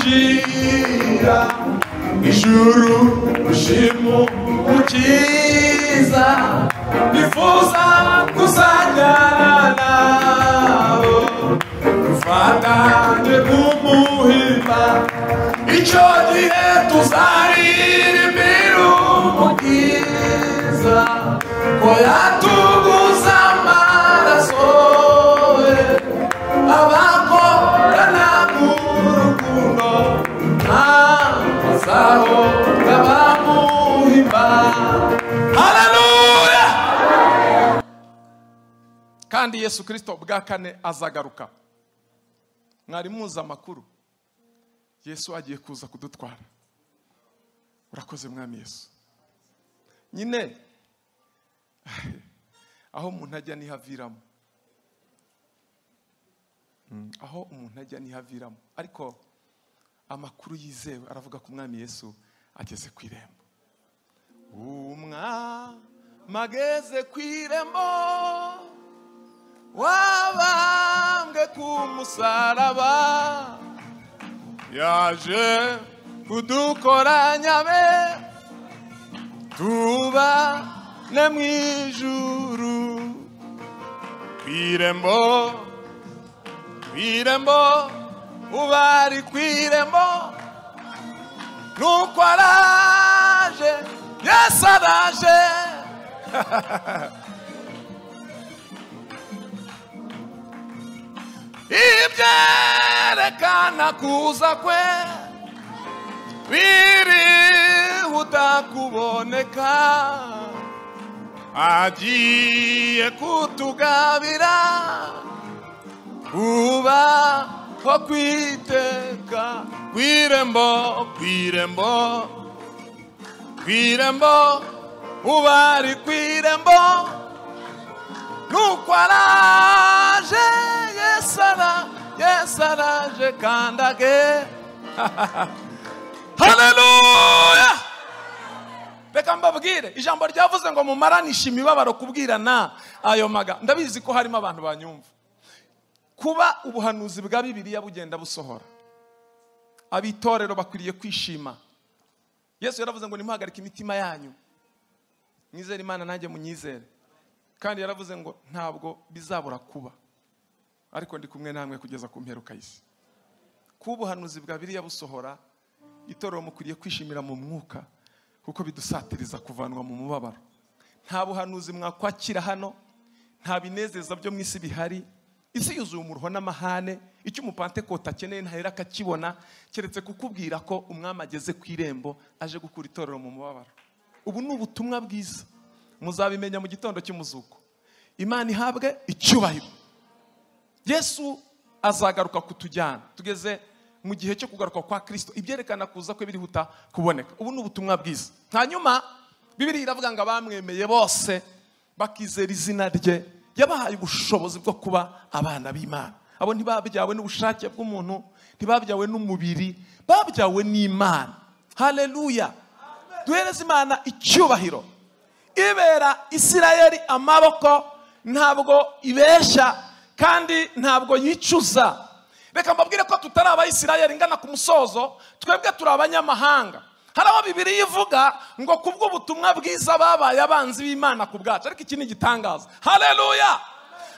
bazinjira ijuru ushimu umukiza, bifuza kuzajyana nabo, dufatanye kumuhimba. Icyo gihe tuzaririmbira umukiza ko yatuguze amaraso ye, abakorana urukundo ntazaho abamuhimba. Haleluya! Kandi Yesu Kristo bwa kane azagaruka. Mwari muzi amakuru, Yesu agiye kuza kudutwara. Urakoze mwami Yesu. Nyine aho umuntu ajya nihaviramo, aho umuntu ajya nihaviramo. Ariko amakuru yizewe aravuga ko umwami Yesu ageze ku irembo. Umwami ageze ku irembo, wabambwe ku musaraba, yaje Kudukoranya be tubane mu ijuru. Kw'irembo, kw'irembo, ubari kw'irembo, nuko araje, Yesu araje. Ibyerekana kuza kwe birihuta kuboneka, agiye kutugabira kuba ho kwiteka. Kw'irembo, kw'irembo, kw'irembo, ubari kw'irembo, nuko araje, Yesu Yesu araje kandage. Haleluya. Reka mbabwire ijambo ryavuze ngo mumaranishe imibabaro kubwirana ayo maga. Ndabizi ko harimo abantu banyumva. Kuba ubuhanuzi bwa Bibiliya bugenda busohora, abitorero bakwiriye kwishima. Yesu yaravuze ngo nimuhagarike imitima yanyu, mwizere Imana nanjye munyizere. Kandi yaravuze ngo ntabwo bizabura kuba, ariko ndi kumwe namwe kugeza ku mperuka y'isi. Kuba ubuhanuzi bwa Bibiliya busohora, itorero mukwiriye kwishimira mu mwuka, kuko bidusatiriza kuvanwa mu mubabaro. Nta buhanuzi mwakwakira hano, nta binezeza byo mu isi bihari. Isi yuzuye umuruho n'amahane. Icyo umupantekote akeneye ntahera akakibona, keretse kukubwira ko umwami ageze ku irembo aje gukura itorero mu mubabaro. Ubu ni ubutumwa bwiza, muzabimenya mu gitondo cy'umuzuko. Imana ihabwe icyubahiro. Yesu azagaruka kutujyana. Tugeze mu gihe cyo kugaruka kwa Kristo, ibyerekana kuza kwe birihuta kuboneka. Ubu ni ubutumwa bwiza. Hanyuma Bibiliya iravuga ngo abamwemeye bose bakizera izina rye, yabahaye ubushobozi bwo kuba abana b'Imana. Abo ntibabyawe n'ubushake bw'umuntu, ntibabyawe n'umubiri, babyawe n'Imana. Haleluya. Duhereze Imana icyubahiro. Ibera Isirayeli amaboko, ntabwo ibeshya kandi ntabwo yicuza. Reka mbabwire ko tutari abayisirayeli ngana ku musozo, twebwe turi abanyamahanga. Hari aho Bibiliya ivuga ngo kubw'ubutumwa bwiza babaye abanzi b'Imana ku bwacu. Ariko iki ni igitangaza. Haleluya.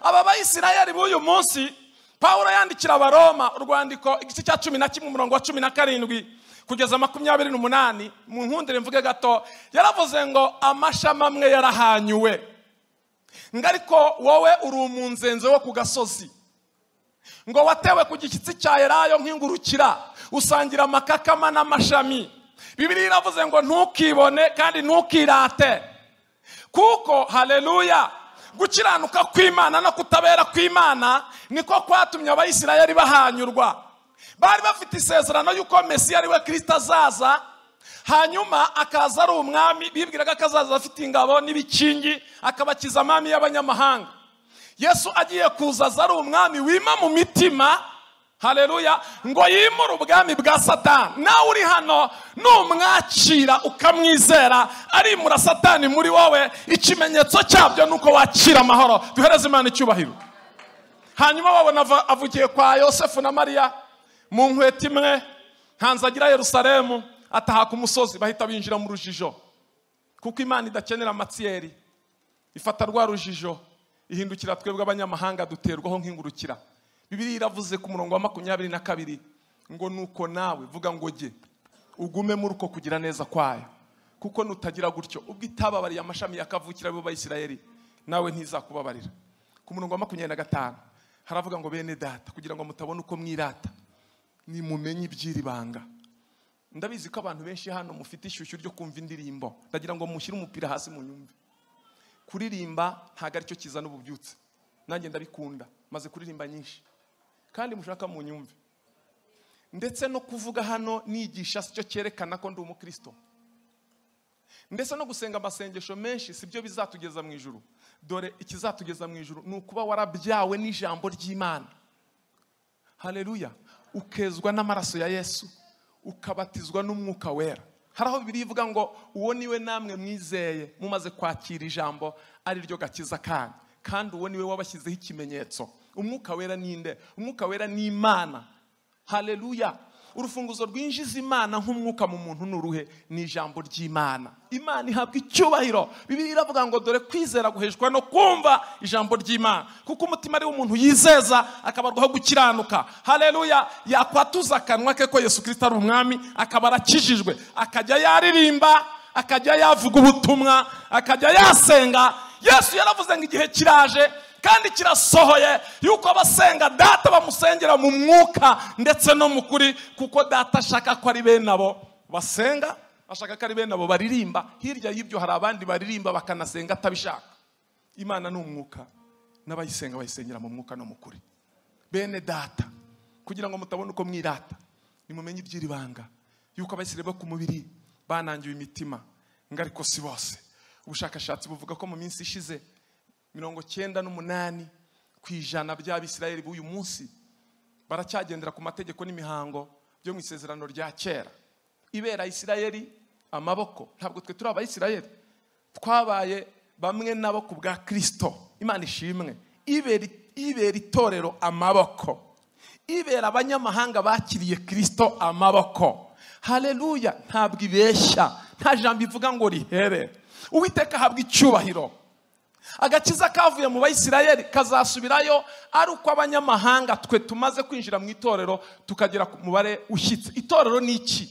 Aba bayisirayeli b'uyu munsi, Pawulo yandikira Abaroma urwandiko igice cya 11 umurongo wa 17 kugeza 28, mu nkundire mvuge gato, yaravuze ngo amashami amwe yarahanyuwe, ngo ariko wowe uri umunzenze wo ku gasozi, ngo watewe ku gishyitsi cya Elayo nk'ingurukira, usangira amakakama n'amashami. Bibiliya iravuze ngo ntukibone kandi ntukirate, kuko haleluya, gukiranuka kw'Imana no kutabera kw'Imana niko kwatumye abayisirayeli bahanyurwa. Bari bafite isezerano yuko Mesiya ari we Kristo azaza, hanyuma akaza ari umwami. Bibwiraga ko azaza afite ingabo n'ibikingi, akabakiza amami y'abanyamahanga. Yesu agiye kuza ari umwami wima mu mitima, haleluya, ngo yimure ubwami bwa Satani. Nawe uri hano numwakira ukamwizera, arimura Satani muri wowe. Ikimenyetso cyabyo nuko wakira amahoro. Duhereze Imana icyubahiro. Hanyuma babona avugiye kwa Yosefu na Mariya mu nkweto imwe, hanze agira Yerusalemu, ataha ku musozi, bahita binjira mu rujijo. Kuko Imana idakenera amatsiyeri, ifata rwa rujijo ihindukira twebwe abanyamahanga duterwaho nk'ingurukira. Bibiliya iravuze ku murongo wa 22 ngo nuko nawe vuga ngo jye ugume muri uko kugira neza kwayo, kuko nutagira gutyo ubwo itababariye amashami yakavukira bo bayisirayeli, nawe ntizakubabarira. Ku murongo wa 25 haravuga ngo bene data, kugira ngo mutabona uko mwirata, nimumenye iby'iri banga. Ndabizi ko abantu benshi hano mufite ishyushyu ryo kumva indirimbo, ndagira ngo mushyire umupira hasi mu nyumve. Kuririmba ntago aricyo kizana ububyutse. Nanjye ndabikunda, maze kuririmba nyinshi, kandi mushaka mu nyumve. Ndetse no kuvuga hano nigisha sicyo cyerekana ko ndi umukristo. Ndetse no gusenga amasengesho menshi sibyo bizatugeza mu ijuru. Dore ikizatugeza mu ijuru ni ukuba warabyawe n'ijambo ry'Imana. Haleluya. Ukezwa n'amaraso ya Yesu, ukabatizwa n'umwuka wera. Hari aho Bibiliya ivuga ngo uwo niwe namwe mwizeye mumaze kwakira ijambo ari ryo gakiza kanyu, kandi uwo niwe wabashyizeho ikimenyetso. Umwuka wera ninde? Umwuka wera ni Imana. Haleluya. Urufunguzo rwinjiza Imana nk'umwuka mu muntu n'uruhe? Ni ijambo ry'Imana. Imana ihabwa icyubahiro. Bibiliya iravuga ngo dore kwizera guheshwa no kumva ijambo ry'Imana, kuko umutima ari umuntu yizeza akabarwaho gukiranuka. Haleluya! Yakwatuza akanwa ke ko Yesu Kristo ari umwami, akaba arakijijwe, akajya yaririmba, akajya yavuga ubutumwa, akajya yasenga. Yesu yaravuze ngo igihe kiraje kandi kirasohoye yuko abasenga Data bamusengera mu mwuka ndetse no mu kuri, kuko Data ashaka ko ari bene abo basenga, ashaka ko ari bene abo baririmba. Hirya y'ibyo hari abandi baririmba bakanasenga atabishaka. Imana ni umwuka, n'abayisenga bayisengera mu mwuka no mu kuri. Bene Data, kugira ngo mutabona uko mwirata, nimumenye iby'iri banga yuko Abisirayeli bo ku mubiri banangiwe imitima, ngo ariko si bose. Ubushakashatsi buvuga ko mu minsi ishize 98% by'Abisirayeli b'uyu munsi baracyagendera ku mategeko n'imihango byo mu isezerano rya kera. Ibera Isirayeli amaboko. Ntabwo twe turi Abayisirayeli, twabaye bamwe nabo ku bwa Kristo. Imana ishimwe. Ibera itorero amaboko, ibera abanyamahanga bakiriye Kristo amaboko. Haleluya! Ntabwo ibeshya, nta jambo ivuga ngo rihere. Uwiteka ahabwa icyubahiro. Agakiza kavuye mu Bayisirayeli kazasubirayo ari uko abanyamahanga twe tumaze kwinjira mu itorero tukagera ku mubare ushyitse. Itorero ni iki?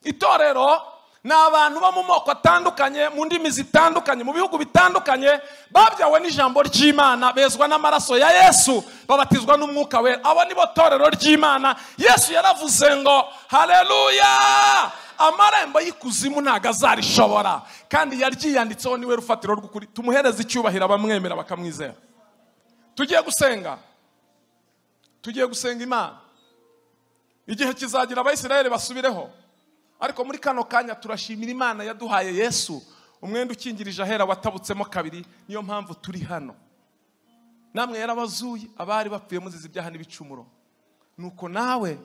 Itorero ni abantu bo mu moko atandukanye, mu ndimi zitandukanye, mu bihugu bitandukanye, babyawe n'ijambo ry'Imana, bezwa n'amaraso ya Yesu, babatizwa n'umwuka wera. Abo nibo torero ry'Imana. Yesu yaravuze ngo haleluya, amarembo y'ikuzimu ntago azarishobora, kandi yaryiyanditseho, niwe rufatiro rw'ukuri. Tumuhereze icyubahiro abamwemera bakamwizera. Tugiye gusenga, tugiye gusenga Imana. Igihe kizagira Abayisirayeli basubireho, ariko muri kano kanya turashimira Imana yaduhaye Yesu, umwenda ukingirije ahera watabutsemo kabiri. Niyo mpamvu turi hano. Namwe yarabazuye abari bapfuye muzize ibyaha n'ibicumuro. Nuko nawe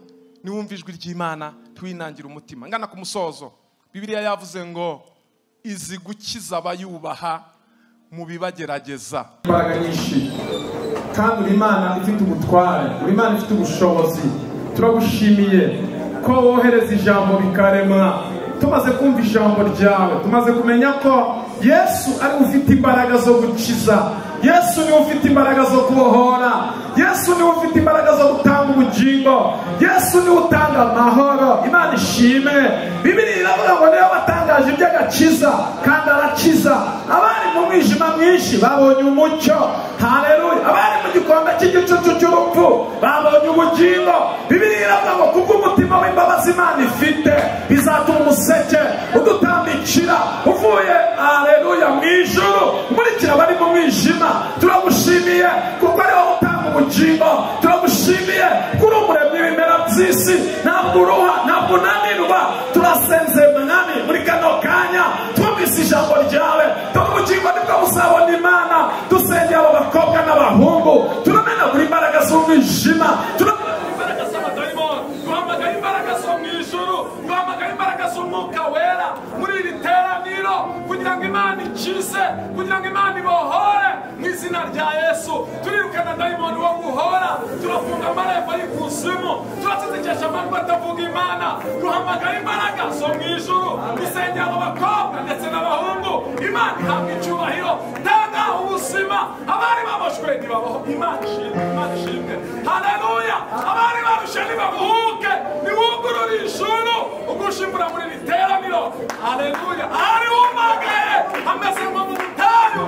niwumva ijwi ry'Imana ntiwinangire umutima. Ngana ku musozo, Bibiliya yavuze ngo izi gukiza abayubaha mu bibagerageza. Imbaraga nyinshi, kandi uri Imana ifite ubutware, uri Imana ifite ubushobozi. Turagushimiye ko wohereza ijambo bikaremwa. Tumaze kumva ijambo ryawe, tumaze kumenya ko Yesu ari ufite imbaraga zo gukiza, Yesu niwe ufite imbaraga zo kubohora, Yesu niwe ufite imbaraga zo gutanga ubugingo, Yesu niwe utanga amahoro. Imana ishimwe. Bibiliya iravuga ngo niwe watangaje iby'agakiza kandi arakiza. Abari mu mwijima mwinshi babonye umucyo. Haleluya! Abari mu gikombe cy'igicucu cy'urupfu babonye ubugingo. Bibiliya iravuga ngo kubw'umutima w'imbabazi Imana ifite bizatuma umuseke udutambikira uvuye, haleluya, mu ijuru, umurikira abari mu mwijima. Turagushimiye kuko ari wowe utanga ubugingo. Turagushimiye kuri umuremyi w'ibimera by'isi, ntabwo uruha, ntabwo unanirwa. Turasenze Mwami muri kano kanya, twumvise ijambo ryawe, dore ubugingo nibwo buzabona Imana. Dusengeye abo bakobwa n'abahungu, turamenagura imbaraga z'umwijima, turamenagura imbaraga z'abadayimoni, duhamagaye imbaraga zo mu ijuru, duhamagaye imbaraga z'umwuka wera muri iri teraniro, kugira ngo Imana ikize, kugira ngo Imana ibohore mu izina rya Yesu. Turirukana dayimoni wo guhora, turafunga amarembo y'ikuzimu, turacecekesha amajwi atavuga Imana, duhamagaye imbaraga zo mu ijuru. Dusengera abo bakobwa ndetse n'abahungu, Imana ihabwa icyubahiro. Tanga ubuzima, abari baboshwe ntibaboho. Imana ishimwe, Imana ishimwe. Haleluya! Abari barushe nibabuhuke, niwugurure ijuru, ugushe imvura muri iri teraniro. Haleluya! Ahari wumagaye hameze nko mu butayu,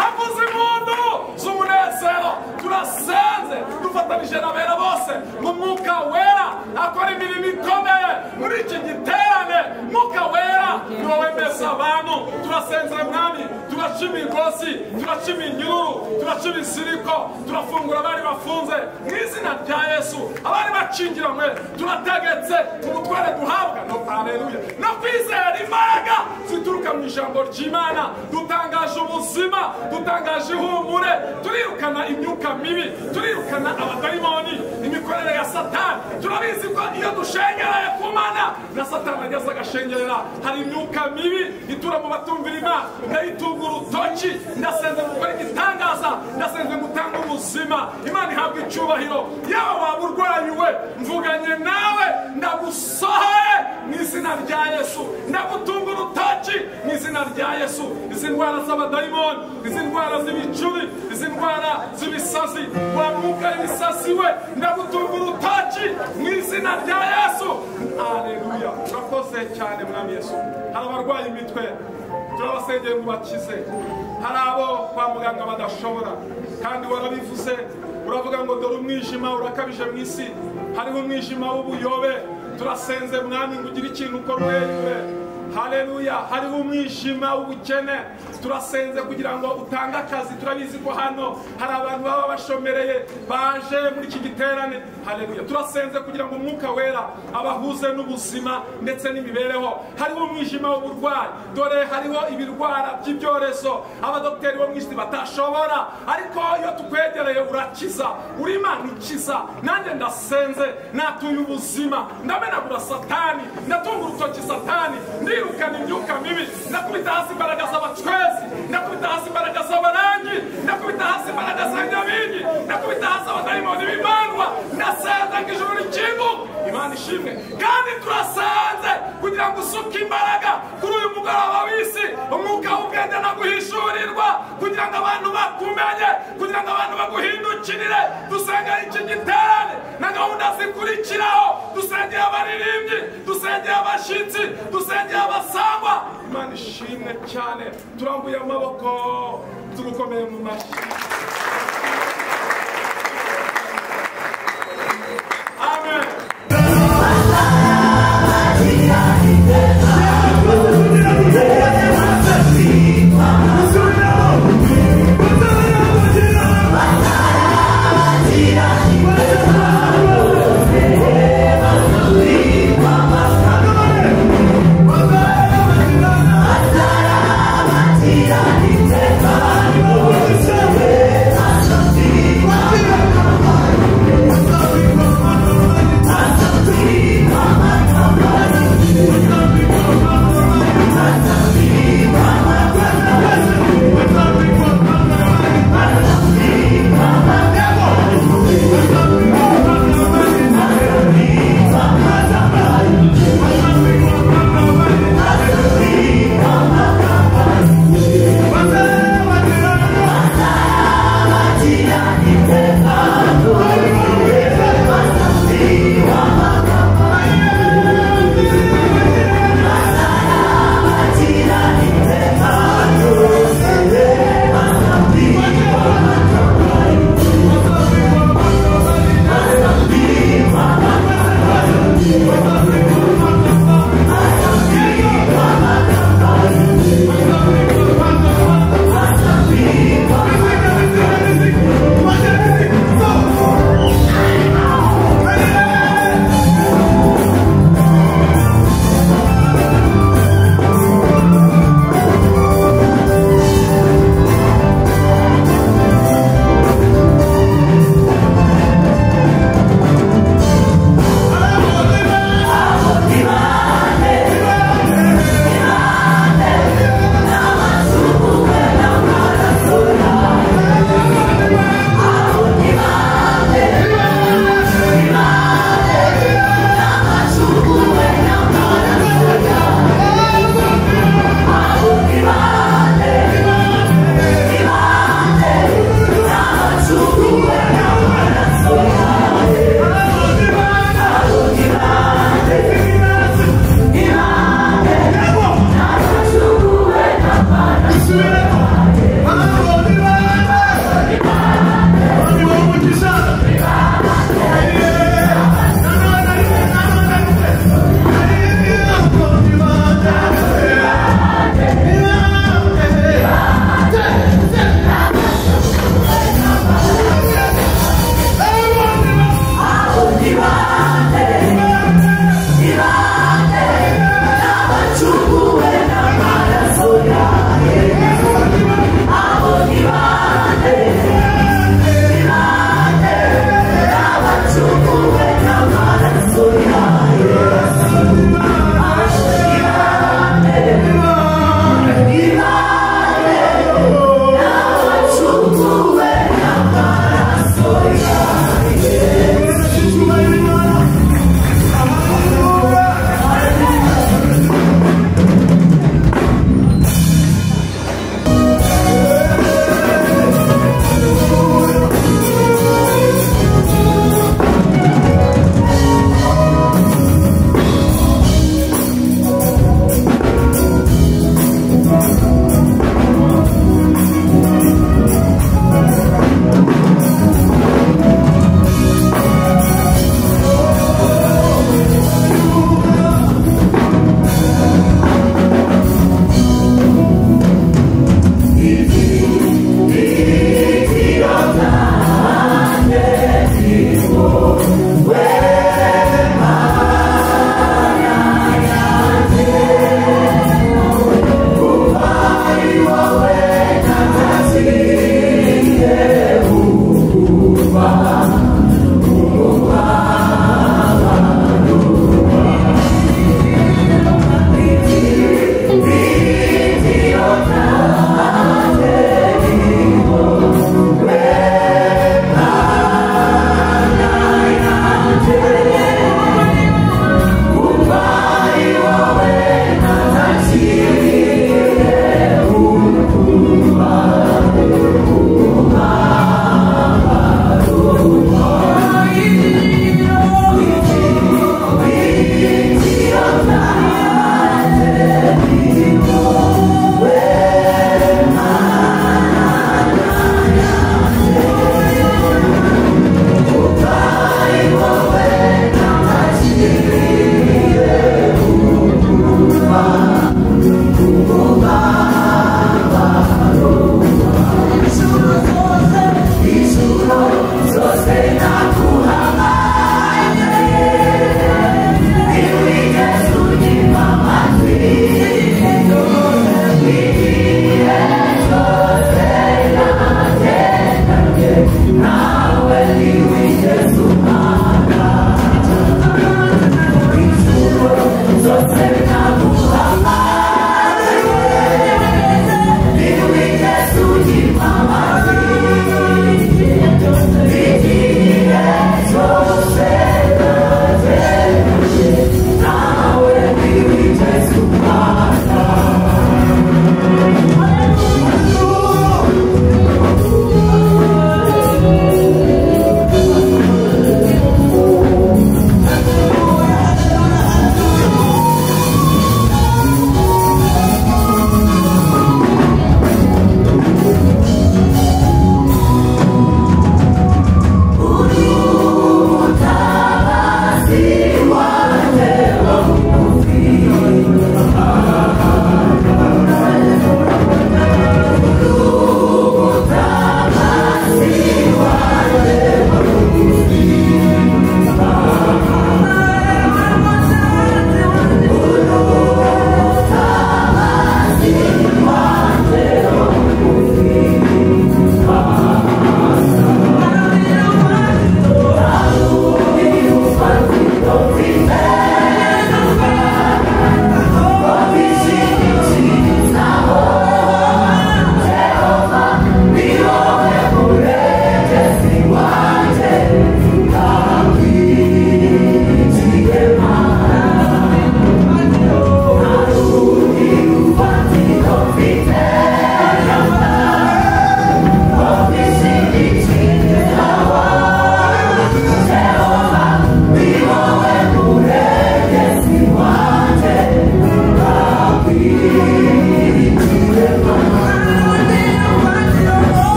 havuze impundu z'umunezero. Turasenze dufatanije n'abera bose mu mwuka wera akora imirimo ikomeye muri iki giterane. Mwuka wera niwo wemeza abantu. Turasenze Mwami, turaca imigozi, turaca iminyururu, turaca ibisiriko, turafungura abari bafunze mu izina rya Yesu. Abari bakingiranywe turategetse ubutware duhabwa no, haleluya, no kwizera imbaraga zituruka mu ijambo ry'Imana. Dutangaje ubuzima, dutangaje ihumure, turirukana imyuka mibi, turirukana abadayimoni, imikorere ya Satani. Turabizi ko iyo dushengereye ku Mana na Satani ageze agashengerera. Hari imyuka mibi itura mu batumvira Imana, ndayitunga urutoki. urutoki, ndasenze ngo ukore igitangaza, ndasenze ngo utange ubuzima. Imana ihabwe icyubahiro. Yaba waba urwaye we, mvuganye nawe, ndagusohoye mu izina rya Yesu, ndagutunga urutoki mu izina rya Yesu. Izi ndwara z'abadayimoni, izi ndwara z'ibicuri, izi ndwara z'ibisazi, wa mwuka w'ibisazi we, ndagutunga urutoki mu izina rya Yesu. Haleluya, urakoze cyane Mwami Yesu. Hari abarwaye imitwe, turabasengeye ngo bakize. Hari abo kwa muganga badashobora, kandi warabivuze, uravuga ngo dore umwijima urakabije mu isi, hariho umwijima w'ubuyobe. Turasenze Mwami ngo ugire ikintu ukora uherwe. Haleluya, hariho umwijima w'ubukene, turasenze kugira ngo utange akazi. Turabizi ko hano hari abantu baba bashomereye baje muri iki giterane. Haleluya, turasenze kugira ngo umwuka wera abahuze n'ubuzima ndetse n'imibereho. Hariho umwijima w'uburwayi, dore hariho ibirwara by'ibyorezo abadokiteri bo mu isi batashobora, ariko iyo tukwegereye urakiza, uri Imana ikiza. Nanjye ndasenze, natuye ubuzima, ndamenagura Satani, ndatunga urutoki Satani, ndirukana imyuka mibi, ndakubita hasi imbaraga z'abacwezi, ndakubita hasi imbaraga z'abarangi, ndakubita hasi imbaraga za nyabingi, ndakubita hasi abadayimoni b'imandwa. Ndasenze ngo ijuru rikinguke. Imana ishimwe. Kandi turasenze kugira ngo usuke imbaraga kuri uyu mugoroba w'isi, umwuka w'ubwenge no guhishurirwa, kugira ngo abantu bakumenye, kugira ngo abantu baguhindukirire. Dusengera iki giterane na gahunda zikurikiraho, dusengera abaririmbyi, dusengera abashyitsi, dusengera abasangwa. Imana ishimwe cyane. Turambuye amaboko, tugukomeye mu mashyi. Amen. Thank you.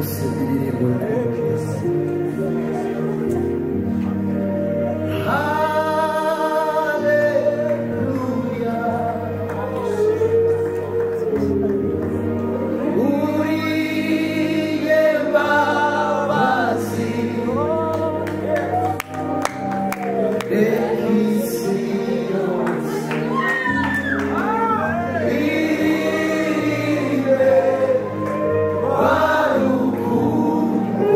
yose iririmba urukundo rwawe. Haleluya, uriye mbabazi, reka isi yose iririmbe rwa rukundo.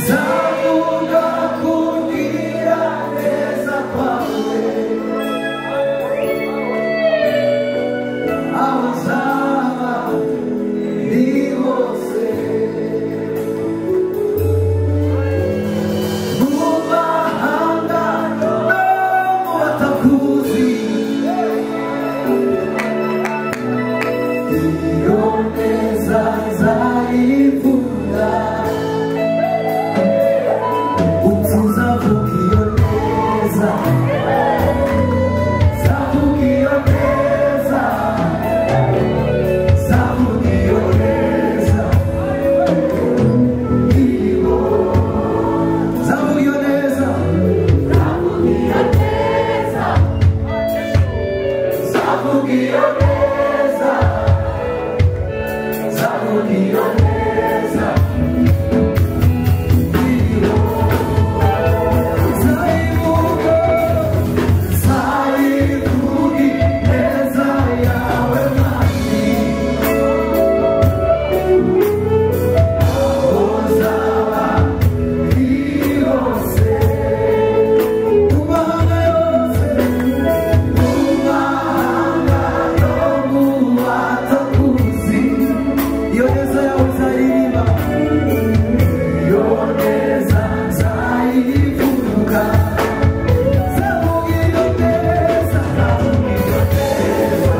Nzavuga kugira neza kwawe, aho nzaba ndi hose. Mu mahanga no mu batakuzi, iyo neza nzayivuga. Utuzavuga iyo neza, nzavuga iyo neza, nzavuga iyo neza, iriho. Nzavuga iyo neza, nzavuga iyo neza, nzavuga iyo neza, iriho. Nzayivuga, nzayivuga ineza yawe Mwami, aho nzaba ndi hose. Mu mahanga yose, mu mahanga no mu batakuzi, iyo neza yawe nzaririmba, iyo neza nzayivuga. Nzavuga iyo neza, nzavuga iyo neza,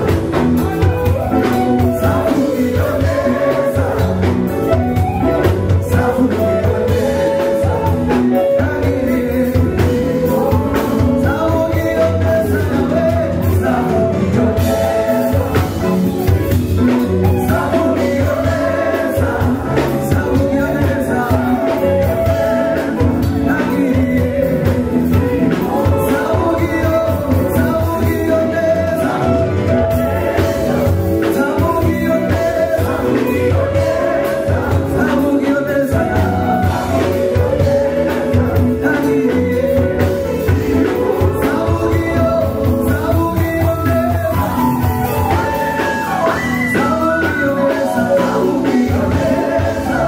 nzavuga iyo neza, nzavuga iyo neza, nzavuga iyo neza yawe, nzavuga iyo neza, nzavuga iyo neza, nzavuga iyo neza, nagiriye. Nzavuga iyo, nzavuga iyo neza, nzavuga iyo neza, nzavuga iyo neza, nagiriye. Nzavuga iyo, nzavuga iyo neza, nzavuga iyo neza, nzavuga iyo neza.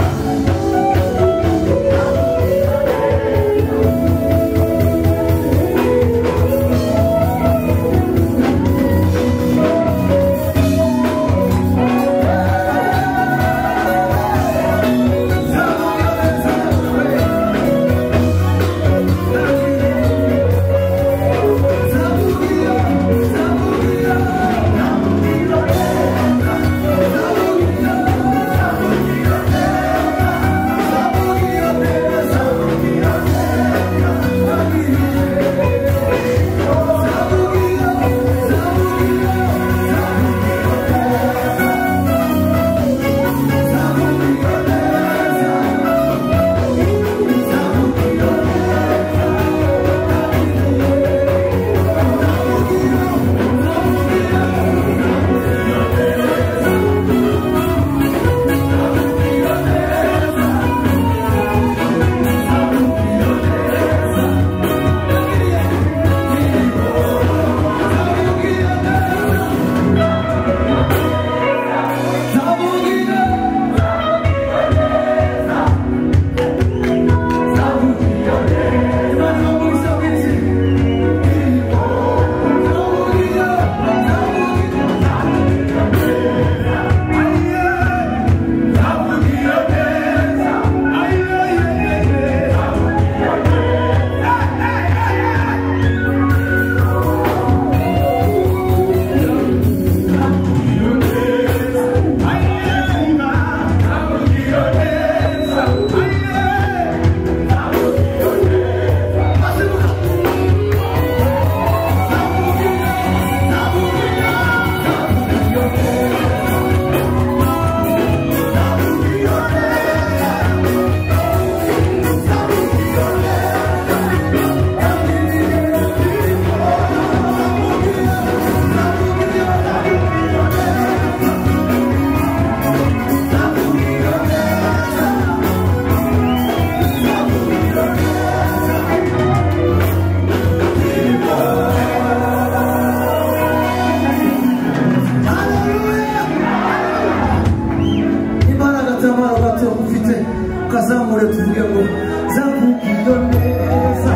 Zavuga iyo neza,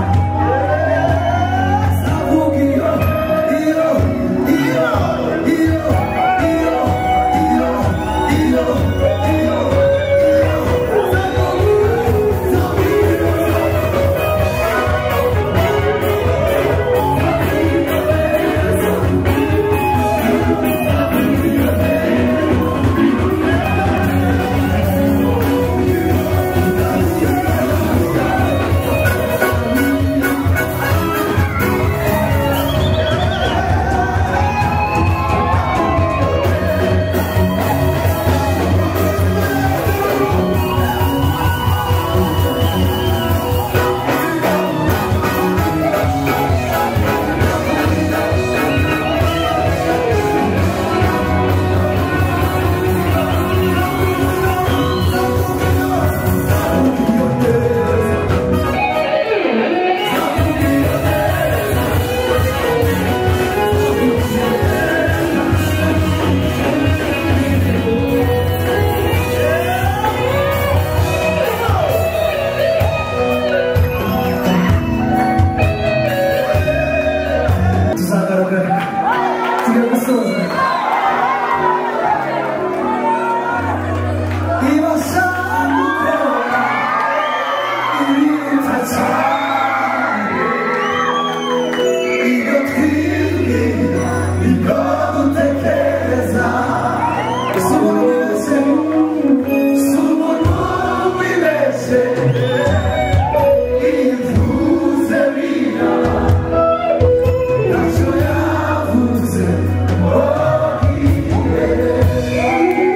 zavuga iyo iyo iyo iyo iyo iyo iyo iyo iyo tuzagaragara tugiye gusoza. Ibasha gukora ibiruta cyane ibyo twibwira, ibyo dutekereza. Si umuntu wibeshye, si umuntu wibeshye, ivuze biraba. Ntacyo yavuze imbere.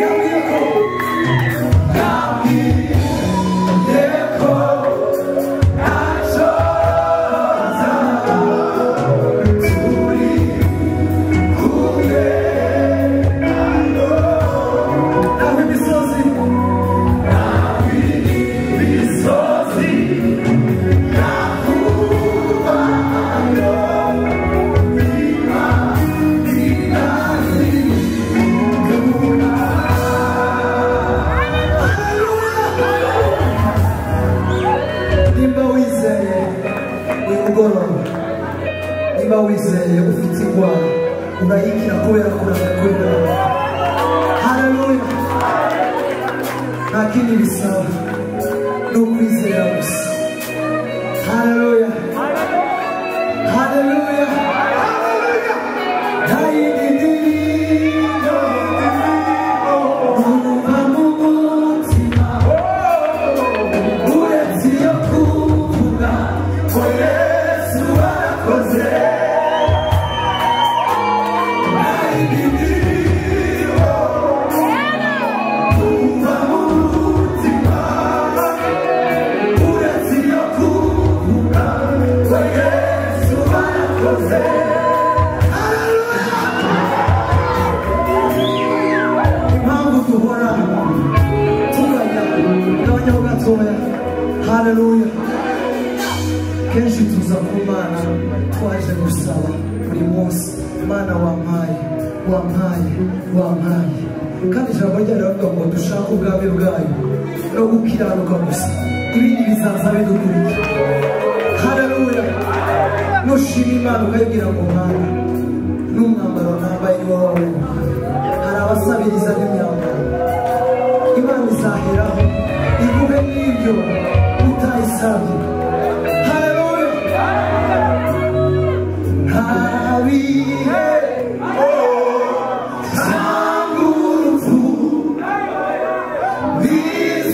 Yambwiye ko, yambwiye ko ntacyo nzaba turi kumwe nayo. Naho imisozi, naho imisozi yakubayo. Nimba wizeye uyu mugoroba, nimba wizeye ufite indwara urayikira kubera kuramya kuri wewe. Haleluya! Nta kindi bisaba, ni ukwizera gusa. Haleluya! Haleluya! Nta yindi ndirimbo numva mu mutima uretse iyo kuvuga ngo Yesu warakoze. Nta yindi ndirimbo numva mu mutima uretse iyo kuvuga ngo Yesu warakoze. Impamvu duhora tuganya gabanyaho gatoya. Haleluya! Kenshi tuza ku Mana twaje gusaba buri munsi, Mana wampaye, wampaye, wampaye. Kandi ijambo ryayo riravuga ngo dushake ubwami bwayo no gukiranuka gusa, ibindi bizaza bidukurikira. Haleluya! Nushima Imana ukayibwira ngo Mana, n'umwambaro nambaye ni wowe wawumpaye. Hari abasabiriza n'imyambaro, Imana izaheraho iguhe n'ibyo utayisabye. Haleluya! Nta bihe cyangwa urupfu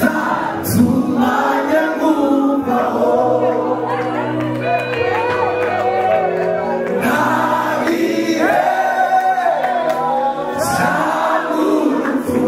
bizatuma njya nkumvaho. Nta bihe cyangwa urupfu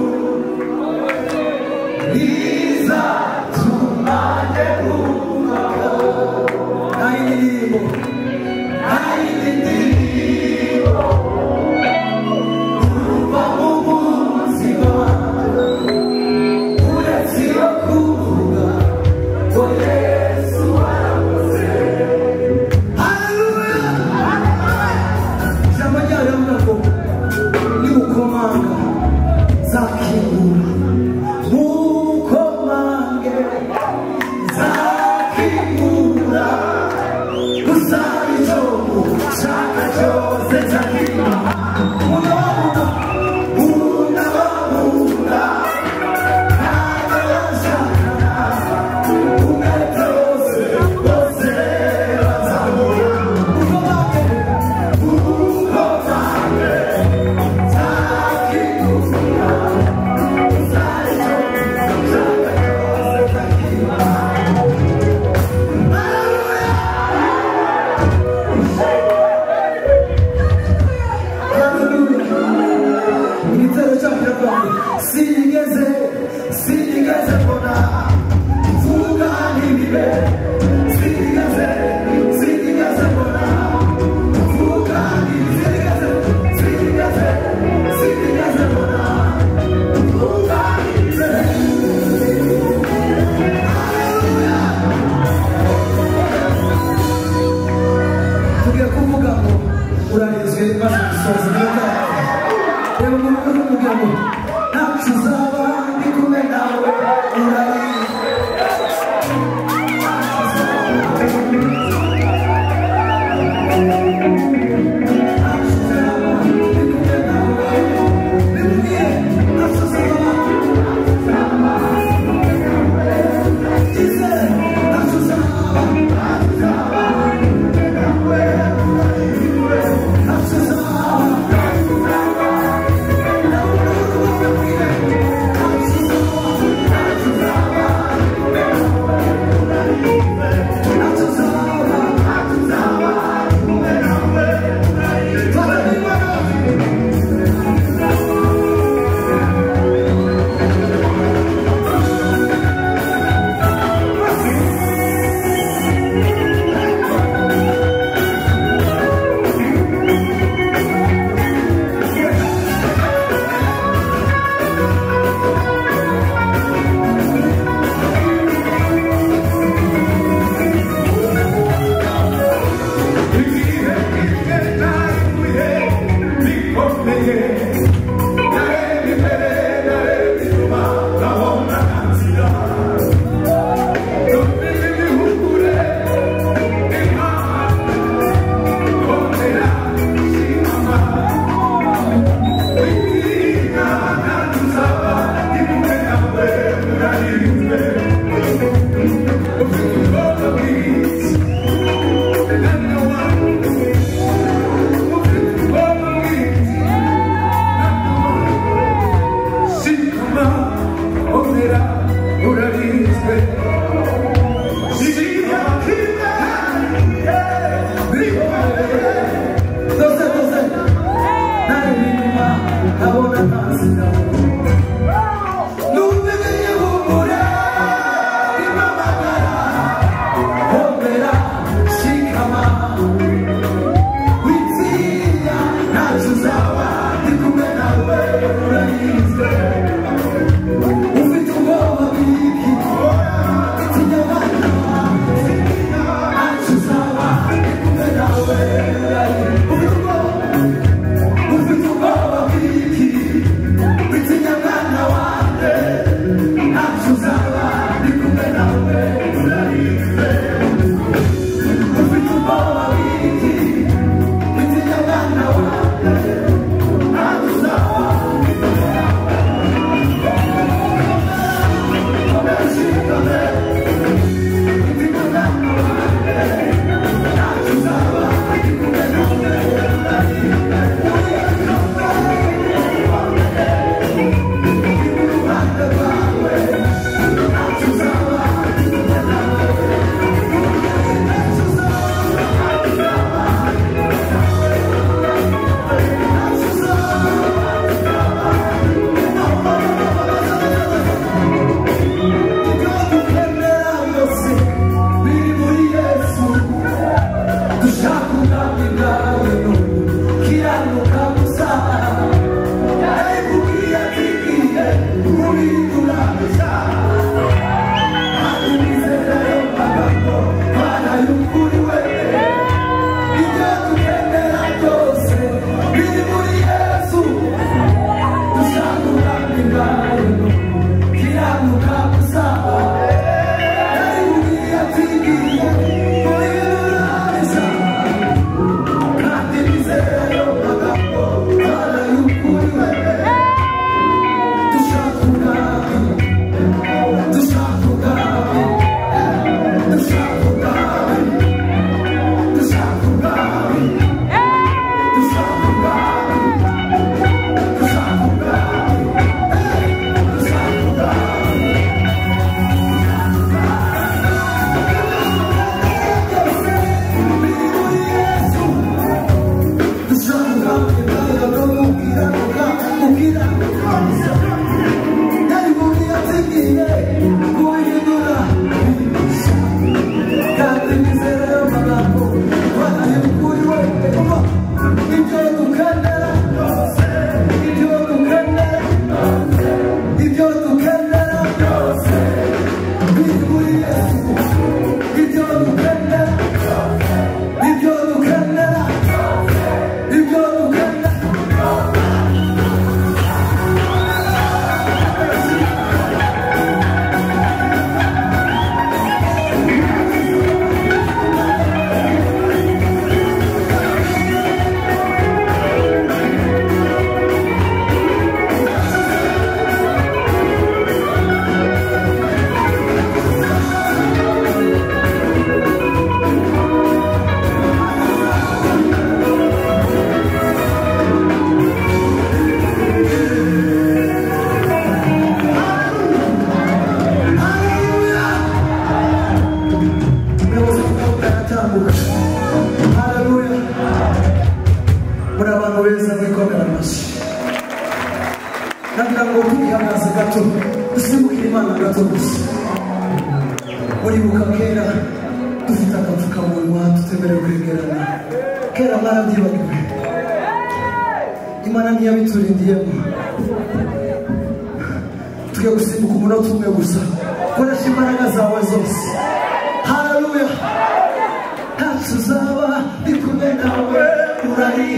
Ntacyo uzaba ndi kumwe nawe urari,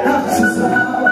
ntacyo uzaba.